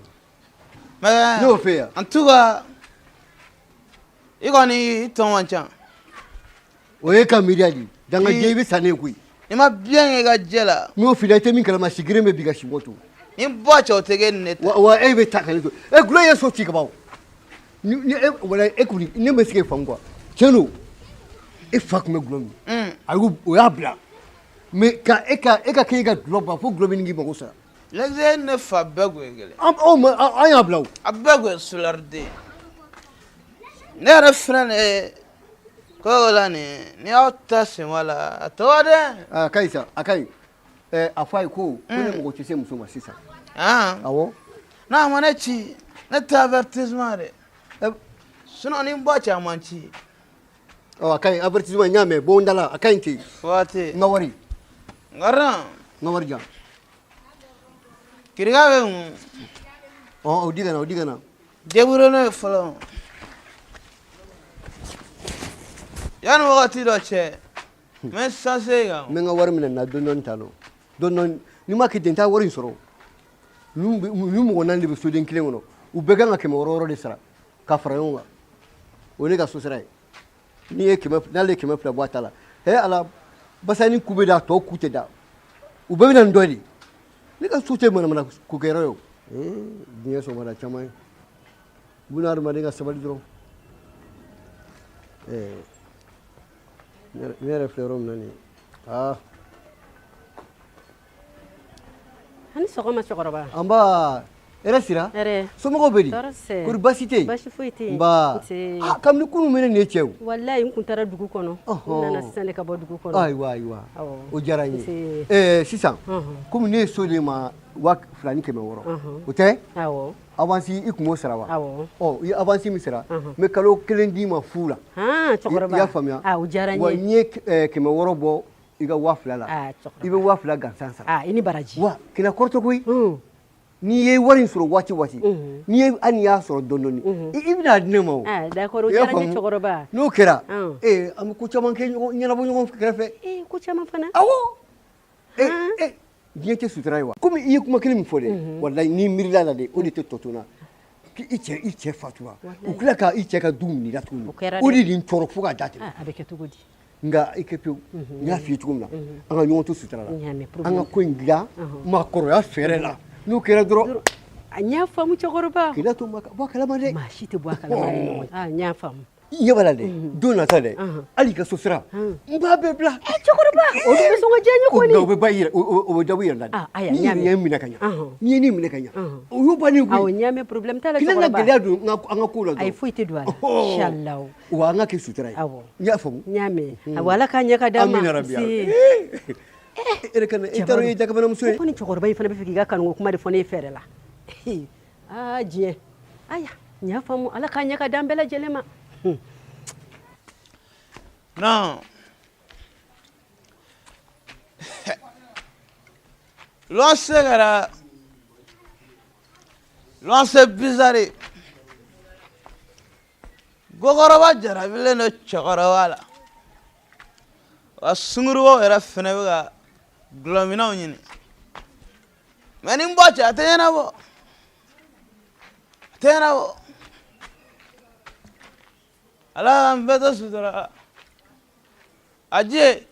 Mais Ne y'o f'e ye yan. En tout cas, i kɔni i tɔ man ca. O ye ka miiriya de ye. Dangaden, i bɛ sa ne ye koyi. I ma bien kɛ i ka jɛ la. N y'o f'i ɲɛna, i tɛ min kalama, sigilen bɛ bi ka si bɔ to. Ni bɔ cɛ, o tɛ kɛ ne ta. Wa e bɛ taa ka ne to. E gulɔ ye so ci ka ban o. Ni e wala e kɔni, ne ma se k'e faamu quoi. Tiɲɛ don, e fa tun bɛ gulɔ min. A y'o, o y'a bila. Mais ka e ka k'e ka gulɔ ban fo gulɔ min k'i mago sara. Lɛsɛ, ne fa bɛɛ kun ye kelen. An anw ma an y'a bila o. A bɛɛ kun ye solariden. Ne yɛrɛ filɛ nin ye ko la nin ni y'aw ta sen b'a la, a tɔgɔ dɛ. A ka ɲi sa, a ka ɲi. Ɛ, a fɔ a ye ko ne mago tɛ se muso ma sisan. Awɔ. N'a ma ne ci, ne tɛ avertissement de. Sinon ni n ba cɛ, a man ci. Ɔ, a ka ɲi, avertissement n y'a mɛn, bɔ n da la, a ka ɲi ten. Waati. N ka wari. Nkaran. N ka wari jan. Kirika bɛ mun? Ɔ, o di ka na, o di ka na. Débrouiller n'o ye fɔlɔ. Yanni wagati dɔ cɛ, n bɛ sanse kan. N bɛ n ka wari minɛ na dɔɔni dɔɔni tan nɔ. Dɔɔni dɔɔni, n'i ma kɛ ten, n t'a wari in sɔrɔ. Ninnu mɔgɔ naani de bɛ soden kelen kɔnɔ. U bɛɛ kan ka 600 600 de sara ka fara ɲɔgɔn kan. O ye ne ka so sara ye. N'i ye kɛmɛ, n'ale ye 200 bɔ a ta la, he Ala, basani ku bɛ da, tɔ ku tɛ da. U bɛɛ bɛ na nin dɔ de. Ne ka so tɛ manamana ko kɛyɔrɔ ye o. Ee, diɲɛ sɔgɔmada caman ye. Buna hadamaden ka sabali dɔrɔn. Ɛɛ, ne yɛrɛ filɛ yɔrɔ min na nin ye. Aa. Ani sɔgɔma, cɛkɔrɔba. Nba, hɛrɛ sira? Hɛrɛ. Somɔgɔw bɛ di? Tɔɔrɔ tɛ. Kɔri baasi tɛ yen? Baasi foyi tɛ yen. Nba. Nse. Ah, kabini kunun bɛ ne nin ye cɛ o. Walayi, n kun taara dugu kɔnɔ. N nana sisan de ka bɔ dugu kɔnɔ. Ayiwa, ayiwa. Awɔ. O diyara n ye. Nse. Ɛɛ, sisan, komi ne ye so di ma 2600. O tɛ? Awɔ. Avance, i kun b'o sara wa? Awɔ. Ɔ, i ye avance min sara, n bɛ kalo kelen d'i ma fu la. Han, cɛkɔrɔba. I y'a faamuya? Ah, o diyara n Wa ye. n'i ye 600 bɔ i ka 2000 la, Ah, cɛkɔrɔba. i bɛ 2000 gansan sara. Ah, i ni baraji. Wa kina kɔrɔtɔ koyi. N'i ye wari in sɔrɔ waati o waati, n'i ye hali n'i y'a sɔrɔ dɔɔni dɔɔni, i bɛna di ne ma o. Ah, d'accord, o I y'a diyara n ye, faamu? cɛkɔrɔba. N'o kɛra, ee, an bɛ ko caman kɛ ɲɔgɔn ɲɛnabɔ ɲɔgɔn kɛrɛfɛ. Ee, ko caman fana. Awɔ. Ee, ee, diɲɛ tɛ sutura ye wa? Komi i ye kuma kelen min fɔ dɛ, walayi, n'i miirila la dɛ, o de tɛ tɔ to n na. I cɛ fatura, u tila ka i cɛ ka du minɛ i la tuguni. O kɛra dɛ. O de nin tɔɔrɔ fo k'a da tɛmɛ. Ah, a bɛ kɛ cogo di? Nka i kɛ pewu, n y'a f'i ye cogo min na, an ka ɲɔgɔn to sutura la. N y'a mɛn, an ka ko in dilan maakɔrɔya fɛɛrɛ la. N'o kɛra dɔrɔn. A n y'a faamu, cɛkɔrɔba. K'i to ma bɔ a kalama dɛ. Maa si tɛ bɔ a kalama ni ɲɔgɔn cɛ. Ah, n y'a faamu. I ɲɛ b'a la dɛ, don nata dɛ, hali i ka so sira n b'a bɛɛ bila. Cɛkɔrɔba, o dun bɛ sɔn ka diya n ye kɔni. O bɛ ba i yɛrɛ, o bɛ dabɔ i yɛrɛ la dɛ. Ah, ayiwa, N'i n y'a yɛrɛ mɛn. ye minɛ ka ɲɛ, n'i ye ne minɛ ka ɲɛ, o y'o bannen koyi. Awɔ, n y'a mɛn, problème t'a la. K'i na Cɛkɔrɔba. gɛlɛya don an ka ko la dɔrɔn. Ayi, foyi tɛ don a la. Ɔhɔ. Inshallah. Wa an ka kɛ sutura ye. Awɔ. N y'a faamu. N y'a mɛn. Awɔ, Ala k'a ɲɛ ka d'an ma. Amina rabi. Nse. E yɛrɛ kana, e taara i dakabanamuso ye. Ko ni cɛkɔrɔba in fana bɛ fɛ k'i ka kanuko kuma de fɔ ne ye fɛɛrɛ la. Aa, diɲɛ. Aya, n y'a faamu, Ala k'a ɲɛ ka d'an bɛɛ lajɛlen ma. Non. Luwanse kɛra luwanse bizarre ye. Gokɔrɔba jarabilen don cɛkɔrɔba la. Wa sungurubaw yɛrɛ fɛnɛ bɛ ka gulɔminɛw ɲini. Mais ni n bɔ cɛ, a tɛ ɲɛnabɔ. A tɛ ɲɛnabɔ. Ala k'an bɛɛ to sutura la. A ji ye.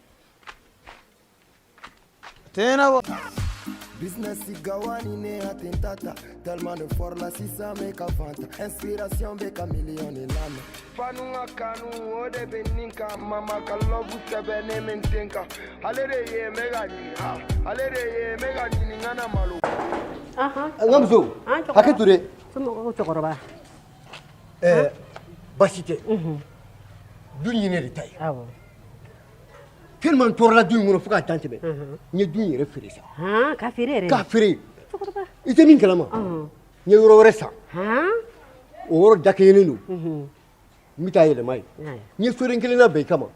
A tɛ ɲɛnabɔ. Business gawani ne atentata. Tellement de fort la sisan bɛ ka fanta. Inspiration bɛ ka million de lamɛn. Fanu ka kanu o de bɛ nin kan. Mama ka love sɛbɛn ne bɛ n den kan. Ale de ye n bɛ ka ɲininka. Ale de ye n bɛ ka ɲininka na malo. N ka muso, hakɛ to dɛ. Somɔgɔw, cɛkɔrɔba? Ɛɛ, baasi tɛ. Du in ye ne de ta ye. Awɔ. Tellement n tɔɔrɔla du in kɔnɔ fo k'a dan tɛmɛ. N ye du in yɛrɛ feere sa. Han, k'a feere yɛrɛ? K'a feere. Cɛkɔrɔba. I tɛ min kalama. N ye yɔrɔ wɛrɛ san. O yɔrɔ dakɛɲɛnen don. N bɛ taa yɛlɛma yen. N ye soden kelen labɛn i kama.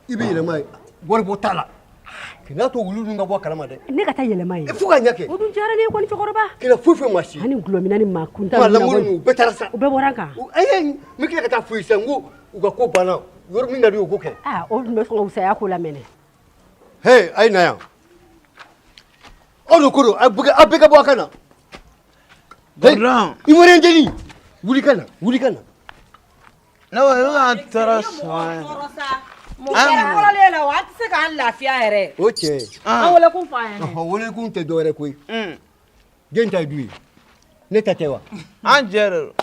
I bɛ yɛlɛma yen. Waribɔ t'a la. Kan'a to wulu ninnu ka bɔ a kalama dɛ. Ne ka taa yɛlɛma yen? Fo ka ɲɛ kɛ. O dun diyara ne ye kɔni, cɛkɔrɔba. Kɛlɛ foyi foyi ma si. Ani gulɔmina ni maa kuntan. Maa lankolon ninnu, u bɛɛ taara sa. U bɛɛ bɔra n kan. Ayi, n bɛ tila ka taa f'u ye sisan, n ko u ka ko banna. Yɔrɔ min ka di u ye, u k'o kɛ. Aa, o dun bɛ sɔn ka wusaya ko la mɛnɛ. He, a ye na yan. Aw de ko don, aw bɛɛ ka bɔ a ka na. Gordon. Ivoirien dennin, wuli ka na, wuli ka na. Ne ko i bɛ k'an tɔɔrɔ sɔn. Mun kɛra kɔrɔlen la wa? An tɛ se k'an lafiya yɛrɛ. O cɛ. An welekun fɔ an ɲɛna. Ɔhɔn, welekun tɛ dɔwɛrɛ koyi. Den ta ye du ye. Ne ta tɛ wa? An jɛ de don.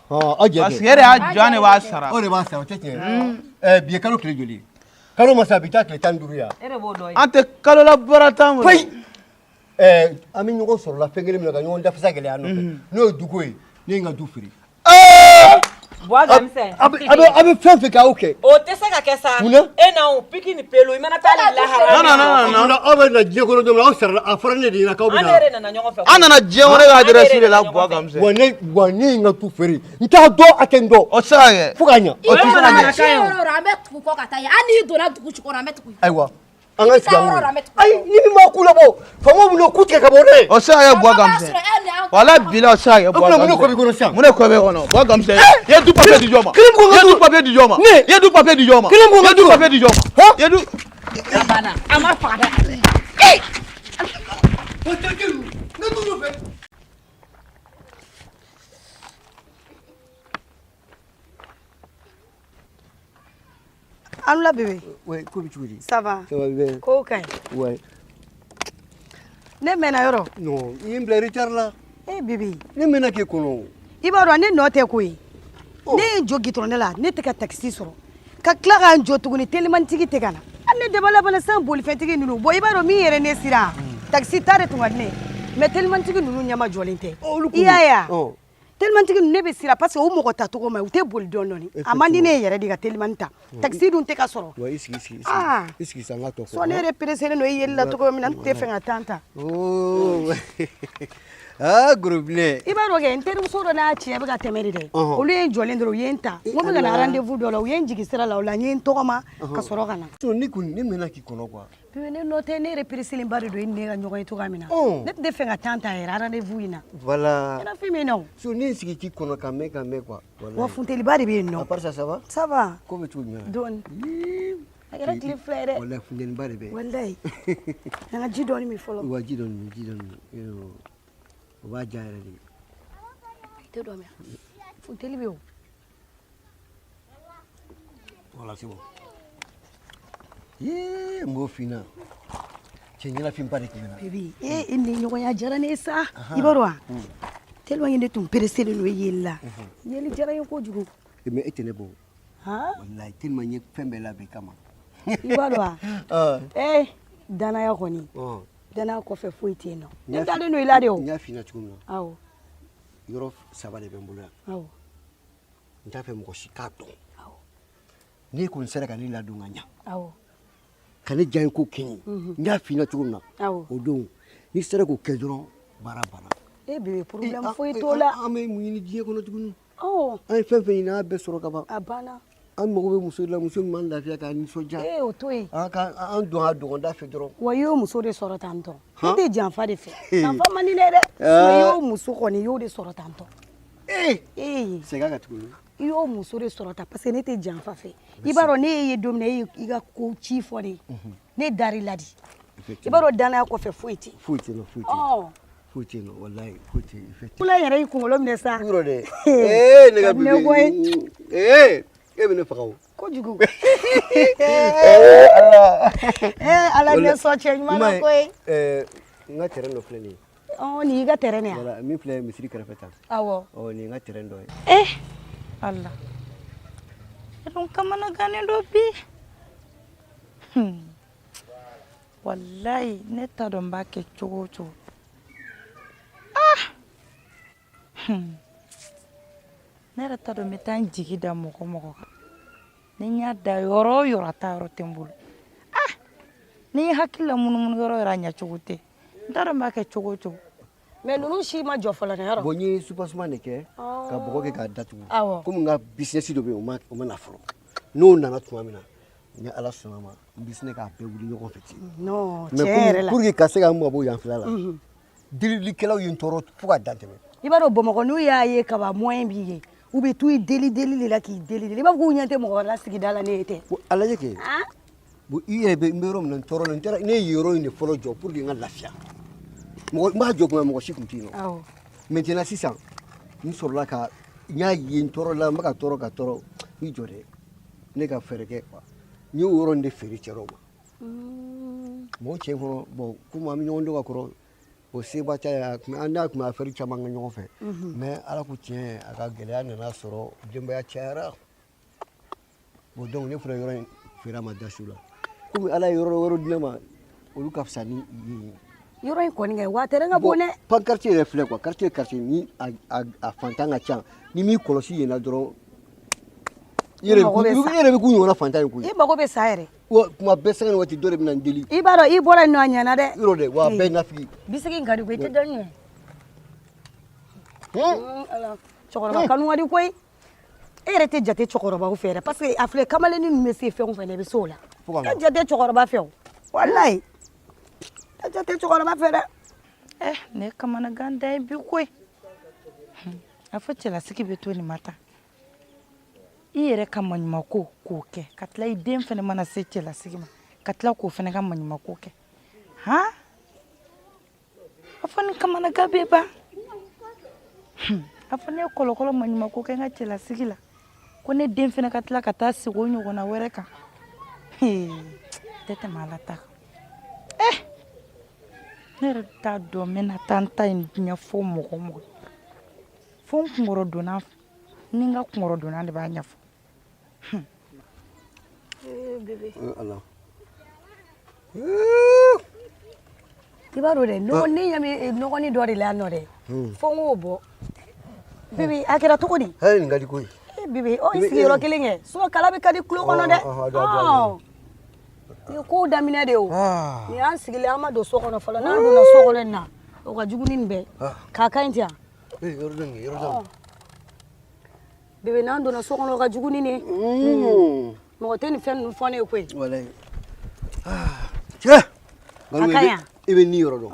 Ɔn, aw jɛ tɛ. Parce que e de y'a jɔ, an de b'a sara. Aw de b'a sara, o tɛ tiɲɛ ye. Ɛɛ, bi ye kalo tile joli ye? Kalo ma sa, bi taa tile 15 ye. E de b'o dɔn. An tɛ kalo la baara t'an bolo. Payi. Ɛɛ, an bɛ ɲɔgɔn sɔrɔ la fɛn kelen min na ka ɲɔgɔn dafasa gɛlɛya nɔfɛ. N'o ye duko ye, ne ye n ka du feere. Buwa Gamisɛn. A bɛ fɛn fɛn kɛ, aw kɛ. O tɛ se ka kɛ sa. Mun na? E n'anw piki ni pelu, i mana taa ni lahara. Non, non, non, non. Aw bɛ na diɲɛ kɔnɔ don min na, aw sarala, a fɔra ne de ɲɛna k'aw bɛ An na. yɛrɛ nana ɲɔgɔn fɛ. An nana diɲɛ kɔnɔ e ka adresse de la, Buwa Gamisɛn. Wa ne ye n ka du feere. N t'a dɔn, a tɛ n dɔn. O tɛ se ka kɛ. Fo k'a ɲɛ. O tɛ se ka kɛ. Diɲɛ yɔrɔ o yɔrɔ, an bɛ tugu kɔ ka taa yen. Hali n'i donna dugu jukɔrɔ, an bɛ tugu. Ayiwa, an ka sigi an Yɔrɔ o yɔrɔ, kɔnɔ. an bɛ tugu. Ayi, ni min b'a ku labɔ, faamaw bɛna ku tigɛ ka bɔ dɛ. O tɛ se ka kɛ, Buwa Gamisɛn. Wala bila, o tɛ se ka kɛ, O Buwa tuma mun de Gamisɛn. ko b'i kɔnɔ sisan? Mun de ko b'e kɔnɔ, Buwa Gamisɛn? I ye du papier di jɔn ma? Kelen ko n ka I ye du du papier di jɔn ma? Ne. I ye du papier di jɔn ma? Kelen ko n I ka ye du du. papier di jɔn ma? I ye du. A banna. A ma faga dɛ. O tɛ kɛ ne t'u nɔfɛ. Alula bébé. Ouais, ko bɛ cogo di? Ça va? Ça va bien. Kow ka ɲi. Ouais. Ne mɛnna yɔrɔ. Non, i ye n bila retard la. Eh bébé. Ne mɛnna k'e kɔnɔ. I b'a dɔn ne nɔ tɛ koyi. Ne ye n jɔ gitɔrɔn la, ne tɛ ka taxi sɔrɔ. Ka tila ka n jɔ tuguni, telimantigi tɛ ka na. Hali ne dabala banna sisan, bolifɛntigi ninnu. Bon, i b'a dɔn min yɛrɛ ne siran. Taxi ta de tun ka di ne ye. Mais telimantigi ninnu ɲɛma jɔlen tɛ. Olu I y'a ye wa? Ɔ. Telimantigi ninnu, ne bɛ siran parce que o mɔgɔ tacogo ma ɲi, u tɛ boli dɔɔni dɔɔni. A man di ne ye yɛrɛ de ka telimani ta. Taxi dun tɛ ka sɔrɔ. Wa i sigi, sigi, Ah. sigi. I sigi sa, n ka tɔ fɔ. Sɔn ne yɛrɛ pressé don i yeli la cogo min na, n tun tɛ fɛ ka temps ta. Oh. Ah, gros bilen. I b'a dɔn kɛ, n terimuso dɔ n'a cɛ bɛ ka tɛmɛ de dɛ. Ɔhɔn. Olu ye n jɔlen dɔrɔn, u ye n ta. N ko n bɛ ka na Ala. rendez-vous dɔ la, u ye n jigin sira la, o la n ye n tɔgɔma ka sɔrɔ ka na. Sinon ne kɔni, ne mɛnna k'i kɔnɔ quoi. Bébé, ne nɔ tɛ, ne yɛrɛ pressé ba de don i ni ne ka ɲɔgɔn ye cogoya min na. Ɔn. Ne tun tɛ fɛ ka temps ta yɛrɛ rendez-vous in na. Voilà. Ɲɛnafin bɛ n na o. Sinon ne ye n sigi k'i kɔnɔ ka mɛn ka mɛn quoi. Wallahi. Wa funteliba de bɛ yen nɔ. À part ça, ça va? Ça va. Ko bɛ cogo jumɛn na? Dɔɔni. A kɛra tile 2 ye dɛ. Wallahi, funteniba de bɛ. Walayi. An ka ji dɔɔni min fɔlɔ. Wa ji dɔɔni min, ji dɔɔni min. Yɔrɔ, o b'a diya yɛrɛ de. I tɛ dɔ min? Funteli bɛ yen o. Voilà, c'est bon. Yee, n b'o f'i ɲɛna. Cɛ ɲɛnafinba de tun bɛ n na. Bébé, eh, i ni ɲɔgɔnya diyara ne ye sa. I b'a dɔn wa? Tellement que ne tun pressé don i yeli la. Yeli diyara n ye kojugu. Mais e tɛ ne bɔ. Walayi, tellement n ye fɛn bɛɛ labɛn i kama. I b'a dɔn wa? Ee, danaya kɔni, danaya kɔfɛ foyi tɛ yen nɔ. Ne dalen don i la de o. N y'a f'i ɲɛna cogo min na, yɔrɔ saba de bɛ n bolo yan. N t'a fɛ mɔgɔ si k'a dɔn. N'e kɔni sera ka ne ladon ka ɲa, ka ne diya ko kɛ n ye, n y'a f'i ɲɛna cogo min na, o don n'i sera k'o kɛ dɔrɔn, baara banna. E bébé, problème foyi t'o la. An bɛ mun ɲini diɲɛ kɔnɔ tuguni? An ye fɛn fɛn ɲini, an y'a bɛɛ sɔrɔ ka ban. A banna. An mago bɛ muso de la, muso min b'an lafiya, k'an nisɔndiya. Ee, o to yen. An ka an don a dɔgɔnda fɛ dɔrɔn. Wa i y'o muso de sɔrɔ tan tɔ. Ne tɛ janfa de fɛ. Janfa man di ne dɛ. I y'o muso kɔni, i y'o de sɔrɔ tan tɔ. Ee, segin a kan tuguni. I y'o muso de sɔrɔ tan parce que ne tɛ janfa fɛ. I b'a dɔn ne y'e ye don min na, e y'i ka ko ci fɔ ne ye. Ne dar'i la de. I b'a dɔn danaya kɔfɛ foyi tɛ yen. Foyi tɛ yen nɔ, foyi tɛ yen. Foyi tɛ yen nɔ, walayi, foyi tɛ yen. Kula yɛrɛ y'i kunkolo minɛ sa. Yɔrɔ dɛ. Ee, ne ka bébé. Ee, e bɛ ne faga o. Kojugu. Ee Ala. Ee Ala, ne sɔn cɛ ɲuman na koyi. Ɛɛ, n ka terrain dɔ filɛ nin ye. Ɔ, nin y'i ka terrain de ye wa? Voilà, min filɛ misiri kɛrɛfɛ tan. Awɔ. Ɔ, nin ye n ka terrain dɔ ye. Eh Ala, e dun kamanagannen don bi. Walayi, ne t'a dɔn n b'a kɛ cogo o cogo. Ah, ne yɛrɛ t'a dɔn n bɛ taa n jigi da mɔgɔ mɔgɔ kan. Ni n y'a da yɔrɔ o yɔrɔ, a taa yɔrɔ tɛ n bolo. Ah, ni n ye hakili la munumunu yɔrɔ o yɔrɔ, a ɲɛcogo tɛ. N t'a dɔn n b'a kɛ cogo o cogo. Mais ninnu si ma jɔ fɔlɔ dɛ, yɔrɔ. Bon, n ye soubassement de kɛ ka bɔgɔ kɛ k'a datugu. Awɔ. Komi n ka business dɔ bɛ yen, o ma na fɔlɔ. N'o nana tuma min na, ni Ala sɔnna ma, n bɛ se k'a bɛɛ wuli ɲɔgɔn fɛ ten. Non, Mais tiɲɛ yɛrɛ la. pour que ka se ka n mabɔ yan fila la, delilikɛlaw ye n tɔɔrɔ fo ka dan tɛmɛ. I b'a dɔn Bamakɔ, n'u y'a ye kaban moyen b'i ye, u bɛ t'u deli deli de la k'i deli deli. I b'a fɔ k'u ɲɛ tɛ mɔgɔ wɛrɛ la sigida la, ne ye tɛ. Bon, a lajɛ kɛ. Bon, i yɛrɛ bɛ n bɛ yɔrɔ min na, n tɔɔrɔ la, n taara ne ye yɔrɔ in de fɔlɔ jɔ pour que n ka lafiya. Mɔgɔ n b'a jɔ kuma, mɔgɔ si tun tɛ yen nɔ. Maintenant sisan, n sɔrɔla ka n y'a ye n tɔɔrɔ la, n bɛ ka tɔɔrɔ ka tɔɔrɔ, n jɔ dɛ, ne ka fɛɛrɛ kɛ quoi. N y'o yɔrɔ in de feere cɛ dɔw ma. Mɔgɔ cɛ kɔnɔ, bon, komi an bɛ ɲɔgɔn dɔn ka kɔrɔ, o seba t'a ye, a tun an n'a tun bɛ affaire caman kɛ ɲɔgɔn fɛ. Mais Ala ko tiɲɛ, a ka gɛlɛya nana sɔrɔ, denbaya cayara. Bon, donc ne fana yɔrɔ in feere a ma da su la. Komi Ala ye yɔrɔ wɛrɛ di ne ma, olu ka fisa ni yen ye. Yɔrɔ in kɔni kɛ, wa terrain ka bon dɛ. Pan quartier yɛrɛ filɛ quoi, quartier quartier ni a fantan ka ca, ni m'i kɔlɔsi yen na dɔrɔn, i yɛrɛ bɛ k'u ɲɔgɔnna fantan ye koyi. I mago bɛ sa yɛrɛ. Wa kuma bɛɛ, sanga ni waati, dɔ de bɛ na n deli. I b'a dɔn i bɔra yen nɔ, a ɲɛna dɛ. Yɔrɔ dɛ, wa a bɛɛ ye nafigi. Bisigi in ka di koyi, i tɛ dɔɔnin ye. Cɛkɔrɔba kanu ka di koyi. E yɛrɛ tɛ jate cɛkɔrɔbaw fɛ yɛrɛ, parce que a filɛ, kamalennin ninnu bɛ se fɛn o fɛn na, i bɛ se o la. E jate cɛkɔrɔba fɛ o, walayi. E jate cɛkɔrɔba fɛ dɛ. Eh, ne kamanagan da ye bi koyi. A fɔ cɛlasigi bɛ to nin ma tan. I yɛrɛ ka maɲumako k'o kɛ, ka tila i den fana mana se cɛlasigi ma, ka tila k'o fana ka maɲumako kɛ. Han, a fɔ ni kamanagan bɛ ban. A fɔ ne ye kɔlɔkɔlɔ maɲumako kɛ n ka cɛlasigi la, ko ne den fana ka tila ka taa sigi o ɲɔgɔnna wɛrɛ kan, tɛ tɛmɛ Ala ta kan. Eh, ne yɛrɛ t'a dɔn n bɛna taa n ta in ɲɛfɔ mɔgɔ o mɔgɔ, fo n kunkɔrɔdonna, ni n ka kunkɔrɔdonna de b'a ɲɛfɔ. Bébé. Ala. I b'a dɔn dɛ, nɔgɔ ne ɲɛ bɛ nɔgɔnin dɔ de la yan nɔ dɛ, fo n k'o bɔ. Bébé, a kɛra cogo di? Hali nin ka di koyi. Eh bébé, ɔ i sigi yɔrɔ kelen kɛ, sinon kala bɛ ka di tulo kɔnɔ dɛ. Nin ye kow daminɛ de o. Nin y'an sigilen, an ma don so kɔnɔ fɔlɔ. N'an donna so kɔnɔ nin na, o ka jugu ni nin bɛɛ. K'a ka ɲi ten. Yɔrɔ dɔ nin, yɔrɔ dɔ. Bébé, n'an donna so kɔnɔ, o ka jugu ni nin ye. Mɔgɔ tɛ nin fɛn ninnu fɔ ne ye koyi. Walayi. Cɛ! A ka ɲi. I bɛ ni yɔrɔ dɔn.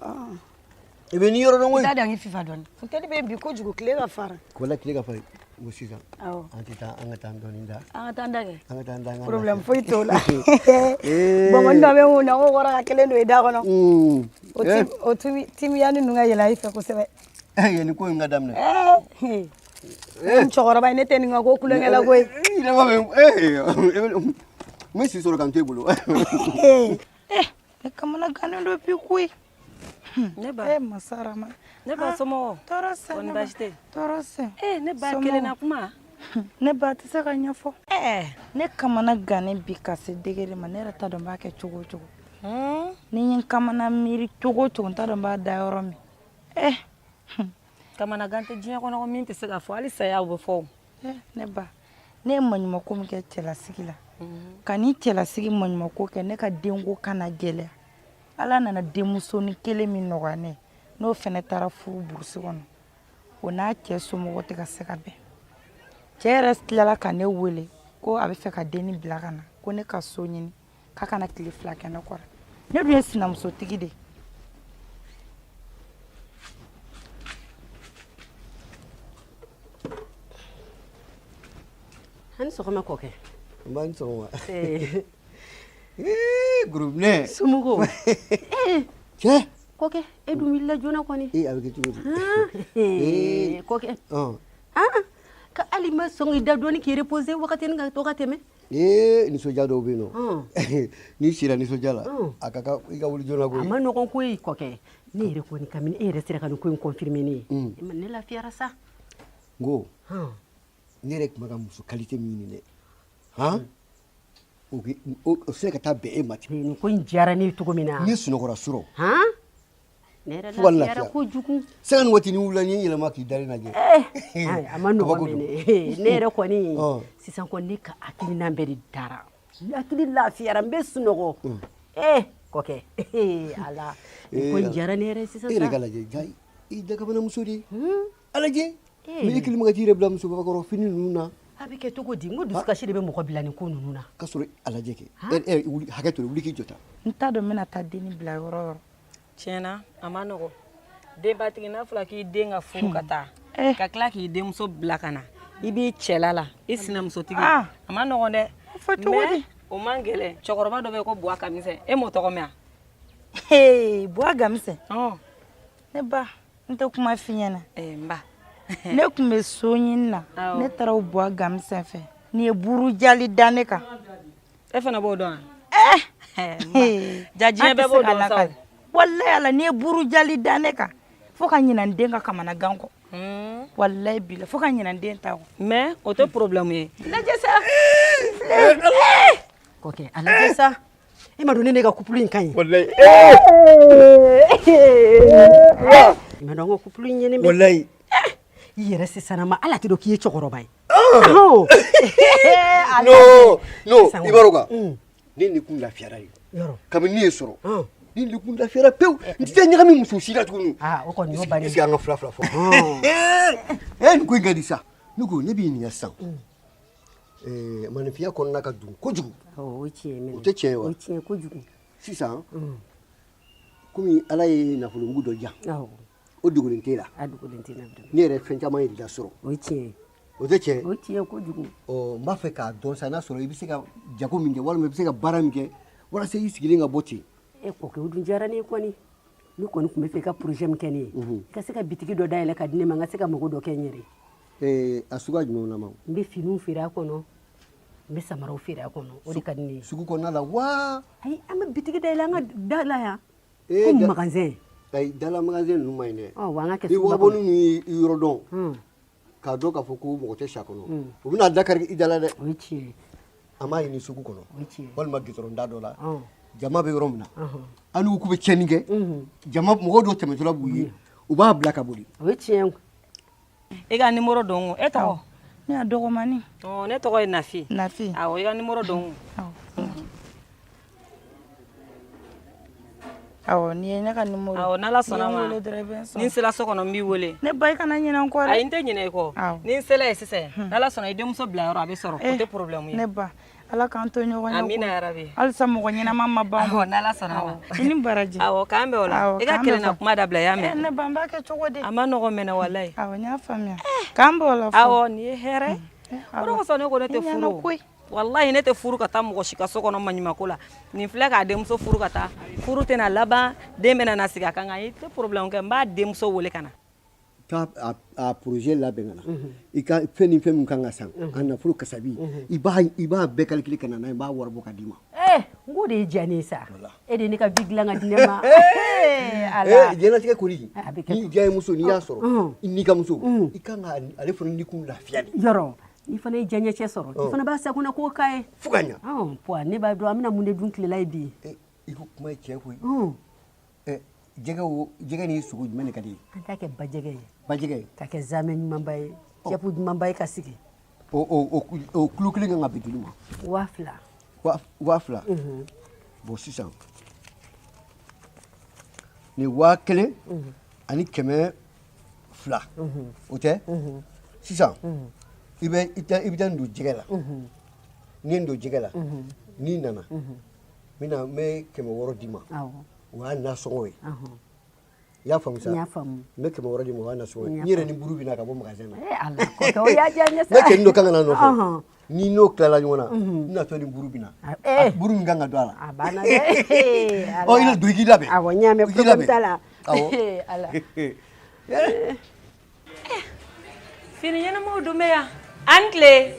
I bɛ ni yɔrɔ dɔn koyi. I t'a dan k'i fifa dɔɔni. Funteni bɛ bi kojugu, tile ka farin. Walayi, tile ka farin. Ko sisan. Awɔ. An tɛ taa, an ka taa dɔɔni da. An ka taa da kɛ. An ka taa da. Problème foyi t'o la. Bɔnbɔn dɔ bɛ n kun na, ko kɔrɔ ka kelen don i da kɔnɔ. O timiya ninnu ka yɛlɛ i fɛ kosɛbɛ. Yanni ko in ka daminɛ. N cɛkɔrɔba ye, ne tɛ nin ka ko kulonkɛ la koyi. I yɛrɛ b'a fɛ, n bɛ si sɔrɔ ka n to e bolo. Ne kamana gannen don bi koyi. Ne ba. Eh, masa Rama. Ne ba, somɔgɔw? Tɔɔrɔ sɛ. Kɔni baasi tɛ? Tɔɔrɔ sɛ. Eh, ne ba, kelen na kuma. Ne ba tɛ se ka ɲɛfɔ. Ne kamana gannen bi ka se degré ma, ne yɛrɛ t'a dɔn n b'a kɛ cogo o cogo. Ni n ye n kamana miiri cogo o cogo, n t'a dɔn n b'a da yɔrɔ min. Kamanagan tɛ diɲɛ kɔnɔ min tɛ se ka fɔ, hali saya o bɛ fɔ o. Ne ba, ne ye maɲumako min kɛ cɛlasigi la, ka ni cɛlasigi maɲumako kɛ, ne ka denko kana gɛlɛya. Ala nana denmusonin kelen min nɔgɔya ne ye, n'o fɛnɛ taara furu burusi kɔnɔ, o n'a cɛ somɔgɔw tɛ ka se ka bɛn. Cɛ yɛrɛ tilala ka ne wele ko a bɛ fɛ ka denni bila ka na, ko ne ka so ɲini k'a kana tile 2 kɛ ne kɔrɔ. Ne dun ye sinamusotigi de ye. A ni sɔgɔma kɔkɛ. N ba, ni sɔgɔma. Ee, gorobinɛ. Somɔgɔw? Cɛ. Kɔkɛ, e dun wulila joona kɔni. Ee, a bɛ kɛ cogo di? Ee, kɔkɛ. Ka hali ma sɔn k'i da dɔɔni k'i reposer wagatinin ka to ka tɛmɛ. Ee, nisɔndiya dɔw bɛ yen nɔ, n'i sira nisɔndiya la, a ka kan i ka wuli joona koyi. A ma nɔgɔn koyi kɔkɛ. Ne yɛrɛ kɔni, kabini e yɛrɛ sera ka nin ko in confirmer ne ye, ne lafiyara sa. N ko ne yɛrɛ tun bɛ ka muso qualité min ɲini dɛ, han, o sera ka taa bɛn e ma ten. Nin ko in diyara ne ye cogo min na. Ne sunɔgɔra surɔ. Han, ne yɛrɛ lafiyara kojugu. Sanga ni waati ni wulila, n'i yɛlɛma k'i dalen lajɛ. A ma nɔgɔn mɛnɛ. Ne yɛrɛ kɔni, sisan kɔni ne ka hakilina bɛɛ de dara. Hakili lafiyara, n bɛ sunɔgɔ. Kɔkɛ, ala, nin ko in diyara ne yɛrɛ sisan sa. E yɛrɛ ka lajɛ, ja i dakabanamuso de ye. A lajɛ. Mais e kelen bɛ ka t'i yɛrɛ bila musobakɔrɔ fini ninnu na. A bɛ kɛ cogo di? N ko dusukasi de bɛ mɔgɔ bila nin ko ninnu na. K'a sɔrɔ a lajɛ kɛ. Hakɛ to, wuli k'i jɔ tan. N t'a dɔn n bɛna taa denni bila yɔrɔ o yɔrɔ. Tiɲɛna, a ma nɔgɔn. Denbatigi, n'a fɔra k'i den ka furu ka taa, ka tila k'i denmuso bila ka na, i b'i cɛla la, i sinamusotigi, a ma nɔgɔn dɛ. Fɔ cogo di? O man gɛlɛn. Cɛkɔrɔba dɔ bɛ yen ko Buwa Kamisɛn, e m'o tɔgɔ mɛn wa? Buwa Kamisɛn? Ne ba, n tɛ kuma f'i ɲɛna. N ba. Ne tun bɛ so ɲini na, ne taara o Buwa Kamisɛn fɛ. Nin ye burujali da ne kan. E fana b'o dɔn wa? Ja diɲɛ bɛɛ b'o dɔn sa. Walayi ala, n'i ye burujali da ne kan, fo ka ɲinɛ n den ka kamanagan kɔ. Walayi bila, fo ka ɲinɛ n den ta kɔ. Mais o tɛ problème ye. Lajɛ sa. Kɔkɛ, a lajɛ sa. E ma dɔn ne ka couple in ka ɲi. Walayi. E ma dɔn ko couple in ɲɛnen bɛ. Walayi. I yɛrɛ sisan ma, ala tɛ dɔn k'i ye cɛkɔrɔba ye. Non, non, i b'a dɔn kan. Ne ni kun lafiyara ye. Kabini ne ye sɔrɔ. Ni ni kun lafiyara pewu. N tɛ ɲagami muso si la tuguni. O kɔni y'o bannen. Est-ce que an ka fila fila fɔ? Nin ko in ka di sa. Ne ko ne b'i ɲininka sisan. Maninfinya kɔnɔna ka dun kojugu. O ye tiɲɛ ye. O tɛ tiɲɛ ye wa? O ye tiɲɛ kojugu. Sisan, komi Ala ye nafolomugu dɔ diyan. O dogolen t'e la. A dogolen tɛ n na. Ne yɛrɛ fɛn caman yɛrɛ sɔrɔ. O ye tiɲɛ ye. O tɛ tiɲɛ ye? O ye tiɲɛ kojugu. Ɔ, n b'a fɛ k'a dɔn sa, n'a sɔrɔ i bɛ se ka jago min kɛ, walima i bɛ se ka baara min kɛ, walasa i sigilen ka bɔ ten. E kɔkɛ, o dun diyara ne ye kɔni. Ne kɔni tun bɛ fɛ i ka projet min kɛ ne ye, i ka se ka bitigi dɔ dayɛlɛ ka di ne ma, n ka se ka mago dɔ kɛ n yɛrɛ ye. A suguya jumɛnw na ma? N bɛ finiw feere a kɔnɔ, n bɛ samaraw feere a kɔnɔ, o de ka di ne ye. Sugu kɔnɔna la wa? Ayi, an bɛ bitigi dayɛlɛ an ka da la yan. Ko magasin. Ayi, dala magasin ninnu man ɲi dɛ. Ɔ, wa an ka kɛ Ni suguba waribɔnin kɔnɔ. ninnu y'i yɔrɔ dɔn, k'a dɔn k'a fɔ ko mɔgɔ tɛ sa kɔnɔ, u bɛna da kari i da la dɛ. O ye tiɲɛ ye. An b'a ɲini sugu kɔnɔ. O ye tiɲɛ ye. Walima gitɔrɔn da dɔ la. Jama bɛ yɔrɔ min na. An n'u k'u bɛ tiɲɛni kɛ. Jama mɔgɔ dɔw tɛmɛtɔla b'u ye, u b'a bila ka boli. O ye tiɲɛ ye. E ka numéro don e tɔgɔ? Ne y'a dɔgɔmani. Ne tɔgɔ ye Nafi. Nafi. Awɔ, i ka numéro don. Awɔ, nin ye ne ka numéro. Awɔ, n'Ala sɔnna ma. N'i ye n wele dɔrɔn i bɛ n sɔrɔ. Ni n sera so kɔnɔ n b'i wele. Ne ba, i kana ɲinɛ n kɔ dɛ. Ayi, n tɛ ɲinɛ i kɔ. Ni n sera yen sisan, n'Ala sɔnna i denmuso bila yɔrɔ a bɛ sɔrɔ. O tɛ problème ye. Ne ba, Ala k'an to ɲɔgɔn ye. Amina yarabi. Halisa mɔgɔ ɲɛnama ma ban. Awɔ, n'Ala sɔnna ma. I ni baraji. Awɔ, k'an bɛn o la. I ka kelenna kuma dabila, i y'a mɛn. Ne ba, n b'a kɛ cogo di? A ma nɔgɔn mɛnɛ walayi. Awɔ, n y'a faamuya. K'an bɛn o la fɔ. Awɔ, nin ye hɛrɛ. O de kosɔn ne ko ne tɛ furu. Walayi, ne tɛ furu ka taa mɔgɔ si ka so kɔnɔ maɲumako la. Nin filɛ k'a denmuso furu ka taa. Furu tɛna laban, den bɛna na sigi a kan, i tɛ problème kɛ, n b'a denmuso wele ka na. Taa a projet labɛn ka na. I ka fɛn ni fɛn min kan ka san, a nafolo kasabi, i b'a bɛɛ calculer ka na n'a ye, n b'a wari bɔ ka d'i ma. N k'o de ye diya ne ye sa. E de ye ne ka vie dilan ka di ne ma. Ala. Diɲɛlatigɛ kɔni, n'i diya ye muso, n'i y'a sɔrɔ, i n'i ka muso, i kan ka ale fana ni kun lafiya de. Yɔrɔ. N'i fana ye diyaɲɛcɛ sɔrɔ, i fana b'a sagona ko k'a ye. Fo ka ɲa. Puwa, ne b'a dɔn an bɛna mun de dun tilela ye bi. I ko kuma ye tiɲɛ koyi. Jɛgɛ o jɛgɛ ni sogo jumɛn de ka di ye? An t'a kɛ bajɛgɛ ye. Bajɛgɛ. Ka kɛ zamɛ ɲumanba ye, cɛpu ɲumanba ye ka sigi. O kilo kelen kan ka bɛn joli ma? 2000. 2000. Bon sisan nin 1200, o tɛ? Sisan i bɛ i bɛ taa nin don jɛgɛ la. N'i ye nin don jɛgɛ la, n'i nana n bɛna n bɛ 600 d'i ma. O y'a nasɔngɔ ye. I y'a faamu sa? N y'a faamu. N bɛ 600 d'i ma, o y'a nasɔngɔ ye. N yɛrɛ ni buru bɛ na ka bɔ magasin na. Ala, kɔkɛ, o y'a diya n ye sa. Ne cɛnin dɔ kan ka na nɔfɛ. Ni n'o tilala ɲɔgɔn na, n natɔ ni buru bɛ na. Buru min kan ka don a la. A banna dɛ. Ɔ, i na don i k'i labɛn. Awɔ, n y'a mɛn, problème t'a la. Awɔ. Ala. Fini ɲɛnamaw dun bɛ yan. An tile.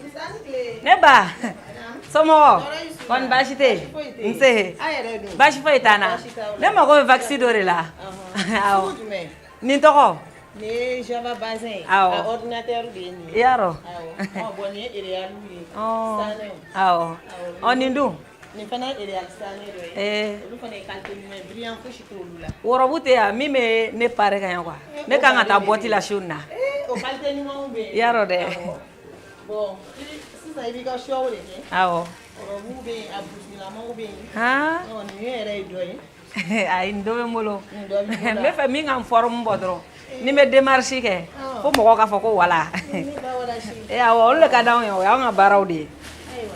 Ne ba. Somɔgɔw. Kɔni baasi tɛ yen? Nse. Baasi foyi t'an na. Ne mago bɛ wax dɔ de la. Awɔ. Nin tɔgɔ? Nin ye Java bazin ye. Awɔ. A ordinateur de ye nin ye. I y'a dɔn? Awɔ. Bon nin ye Real ye. Sanɛw. Awɔ. Ɔ nin dun? Nin fana ye Real sanɛ dɔ ye. Olu fana ye qualité ɲuman ye, brillant fosi t'olu la. Wɔrɔbu tɛ yan min bɛ ne pare ka ɲɛ quoi. Ne kan ka taa boîte la su in na. O qualité ɲumanw bɛ yen. I y'a dɔn dɛ. Bon sisan i b'i ka choix de kɛ. Awɔ. Robe bɛ yen, a busilamaw bɛ yen. Han. Ɔ nin yɛrɛ ye dɔ ye. Ayi, nin dɔ bɛ n bolo. Nin dɔ b'i bolo. N bɛ fɛ min ka n forme bɔ dɔrɔn. Ni n bɛ démarche kɛ, fo mɔgɔw k'a fɔ ko voilà. Awɔ, olu de ka d'anw ye, o y'anw ka baaraw de ye. Ayiwa.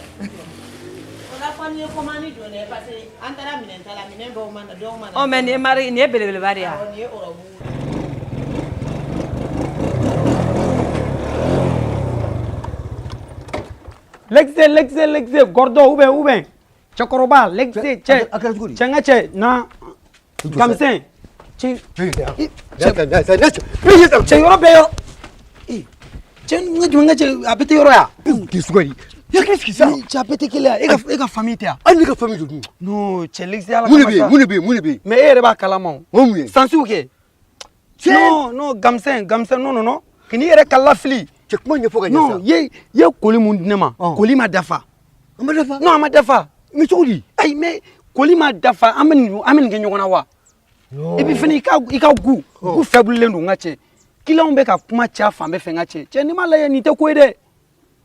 O la fɔ n'i ye commande don dɛ, parce que an taara minɛn ta la, minɛn dɔw ma na, dɔw ma na. Ɔ mais nin ye mari, nin ye belebeleba de ye wa? Awɔ, nin ye robe. L'exe, l'exe, l'exe, Gordon, ou bien, cɛkɔrɔba, l'exe, cɛ, cɛ n ka cɛ, na, kamisɛn, cɛ, cɛ yɔrɔ bɛɛ yɔrɔ, cɛ n ka jumɛn n ka cɛ, a bɛɛ tɛ yɔrɔ ya. K'i sugandi, i hakili sigi sa. Cɛ a bɛɛ tɛ kelen ye, e ka famille tɛ yan. Hali ne ka famille don dun. Non, cɛ l'exe ala Mun de kama bɛ yen, sa. mun de bɛ yen, mun de bɛ yen? Mais e yɛrɛ b'a kalama o. O mun ye? Sansiw kɛ. Non, non, gamisɛn, gamisɛn, non, non, non. K'i yɛrɛ ka lafili. Cɛ kuma ɲɛfɔ ka ɲɛ sa. Non, i ye colis mun di ne ma, colis ma dafa. A ma dafa? Non, a ma dafa. Mais cogo di? Ayi, mais colis ma dafa, an bɛ nin kɛ ɲɔgɔn na wa? Et puis fɛnɛ i ka goût faible don n ka cɛ. Clients bɛ ka kuma caya fan bɛɛ fɛ n ka cɛ. Cɛ n'i m'a lajɛ nin tɛ ko ye dɛ.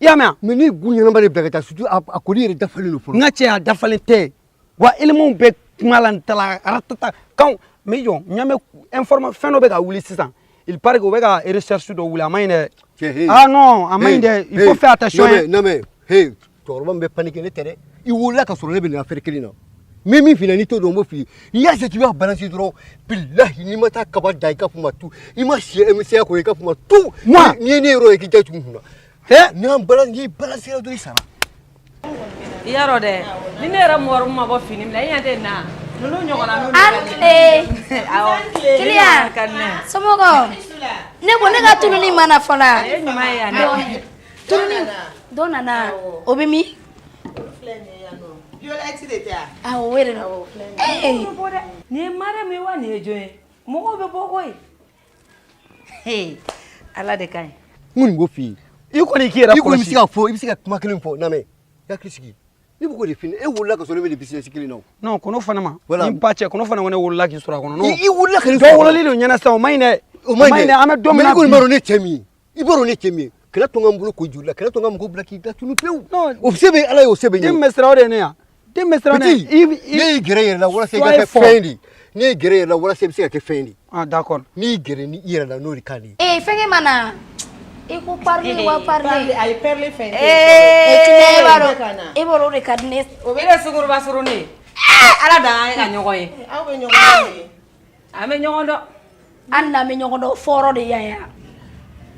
I y'a mɛn wa? Mais ne ye goût ɲɛnama de bila ka taa, surtout a colis yɛrɛ dafalen don fɔlɔ. N ka cɛ a dafalen tɛ. Wa éléments bɛ kuma la n ta la ratata kan mais jɔ n ɲɛ bɛ informa fɛn dɔ bɛ ka wuli sisan. Il paraît que u bɛ ka recherche dɔ wuli, a ma ɲi dɛ. Ah non, a ma ɲi dɛ, il faut faire attention. Non mais hey, cɛkɔrɔba min bɛ paniquer ne tɛ dɛ. I wolola ka sɔrɔ ne bɛ nin affaire kelen na. N bɛ min f'i ɲɛna n'i t'o dɔn n b'o f'i ye. N'i y'a k'i b'a balancer dɔrɔn, bilahi n'i ma taa kaba da i ka f'u ma tu, i ma si MCA kɔnɔ i ka f'u ma tu. Moi? N'i ye ne yɔrɔ ye k'i da tugu n kunna. N'an balance, n'i balancer dɔrɔn i sara. I y'a dɔn dɛ, ni ne yɛrɛ mɔgɔ ma bɔ fini min na, i ɲɛ tɛ nin na. Ninnu ɲɔgɔnna ninnu. An tile. Awɔ. Kiliyan. Ka di ne ye. Somɔgɔw. Ne ko ne ka tununi ma na fɔlɔ. E ɲuman ye yan dɛ. Tununi dɔ nana, o bɛ min? Violette de tɛ wa? Awɔ, o yɛrɛ don. Ee. Nin ye Mariam ye wa nin ye jɔn ye? Mɔgɔw bɛ bɔ koyi. Ala de ka ɲi. N kɔni b'o f'i ye. I kɔni k'i yɛrɛ I kɔni bɛ kɔlɔsi. se ka fɔ, i bɛ se ka kuma kelen fɔ, na mɛn. I hakili sigi. Ne bɛ k'o de f'i ɲɛna, e wolola ka sɔrɔ ne bɛ nin business kelen na o. Non, kɔnɔ fana ma. Voilà. Ni ba cɛ, kɔnɔ fana ko ne wolola k'i sɔrɔ a kɔnɔ. Non. I wolola ka ne Dɔ sɔrɔ a kɔnɔ. wololen don ɲɛna sisan, o ma ɲi dɛ. O ma ɲi dɛ. An bɛ don min na Mais ne kɔni bi. b'a dɔn ne cɛ min ye. I b'a dɔn ne cɛ min ye. Kana to n ka n bolo ko joli la, kana to n ka mɔgɔw bila k'i da tunu pewu. O se bɛ Ala ye, o se bɛ n ye. Den bɛ siran o de ye ne yan. Den bɛ siran ne Petit, ye. ne y'i gɛrɛ i yɛrɛ la walasa i ka Soyez kɛ fort. fɛn de ye. Ne y'i gɛrɛ i yɛrɛ la walasa i bɛ se ka kɛ fɛn de ye. Ah d'accord. N'i y'i gɛrɛ ni i yɛrɛ la n'o de ka di ye. Ee, fɛnkɛ ma na. I ko parler wa parler. Ayi, perle fɛn tɛ. Ee, Tina, e b'a Ka dɔn. na. E b'a dɔn o de ka di ne ye. E de sunkuruba surunin ye. Ala dan an ye ka ɲɔgɔn ye. Aw bɛ ɲɔgɔn dɔn de. An bɛ ɲɔgɔn dɔn. Hali n'an bɛ ɲɔgɔn dɔn, fɔrɔ de yan yan.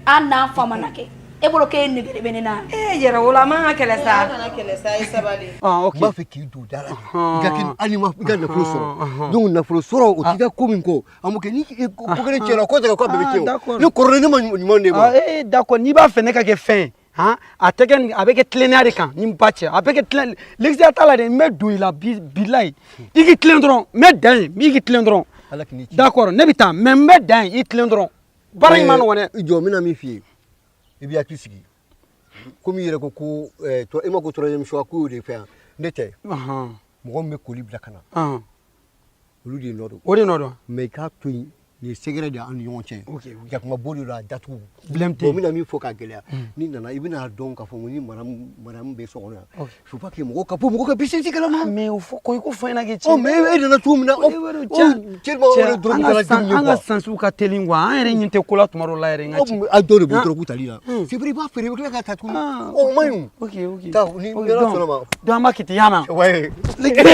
Hali n'an fa mana kɛ. E bolo k'e nege de bɛ ne na. Ee, yɛrɛ wolo a man ka kɛlɛ sa. Aw kana kɛlɛ sa, a ye sabali. Ah ok. N b'a fɛ k'i don da la. I ka kɛ hali ma i ka nafolo sɔrɔ. Donc nafolo sɔrɔ o t'i ka ko min kɔ. An b'o kɛ ni ko kelen tiɲɛna ko tɛ k'a bɛɛ bɛ tiɲɛ o. Ne kɔrɔlen ne ma ɲuman d'e ma. Ah eh d'accord, n'i b'a fɛ ne ka kɛ fɛn ye, han, a tɛ kɛ a bɛ kɛ tilennenya de kan ni n ba cɛ, a bɛ kɛ tilen l'exia t'a la dɛ, n bɛ don i la bilayi. I k'i tilen dɔrɔn, n bɛ dan yen, i k'i tilen dɔrɔn. Ala k'i ni ci. D'accord, ne bɛ taa, mais n bɛ dan yen, i tilen dɔrɔn. Baara in ma nɔgɔn dɛ. I jɔ, n bɛna min f'i ye. I b'i hakili sigi. Komi i yɛrɛ ko ko e ma ko troisième choix k'o de fɛ yan, ne tɛ. Mɔgɔ min bɛ colis bila ka na, olu de nɔ don. O de nɔ don. Mais i k'a to yen, nin ye secret de ye an ni ɲɔgɔn cɛ. Jakuma bo de don, a datugu. Problème tɛ Bon, n bɛna min fɔ k'a gɛlɛya, n'i nana, i bɛna dɔn k'a fɔ ko ni madame bɛ so kɔnɔ yan. Faut pas que mɔgɔw ka bɔ mɔgɔw ka business kalama. Mais o fɔ ko i ko fɔ n ɲɛna kɛ. Ɔ, mais e nana cogo min na, ɔ, tellement o de dɔrɔn an ka an ka sansiw ka teli quoi, an yɛrɛ ɲɛ tɛ ko la tuma dɔw la yɛrɛ, n ka cɛ. A dɔw de bɛ dɔrɔgu tali la. C'est vrai, i b'a feere, i bɛ tila k'a ta tuguni. Ɔ, o man ɲi o. Ok. Taa ni Ala sɔnna ma. Donc an b'a kɛ ten, y'a mɛn? Ouais. Les gars.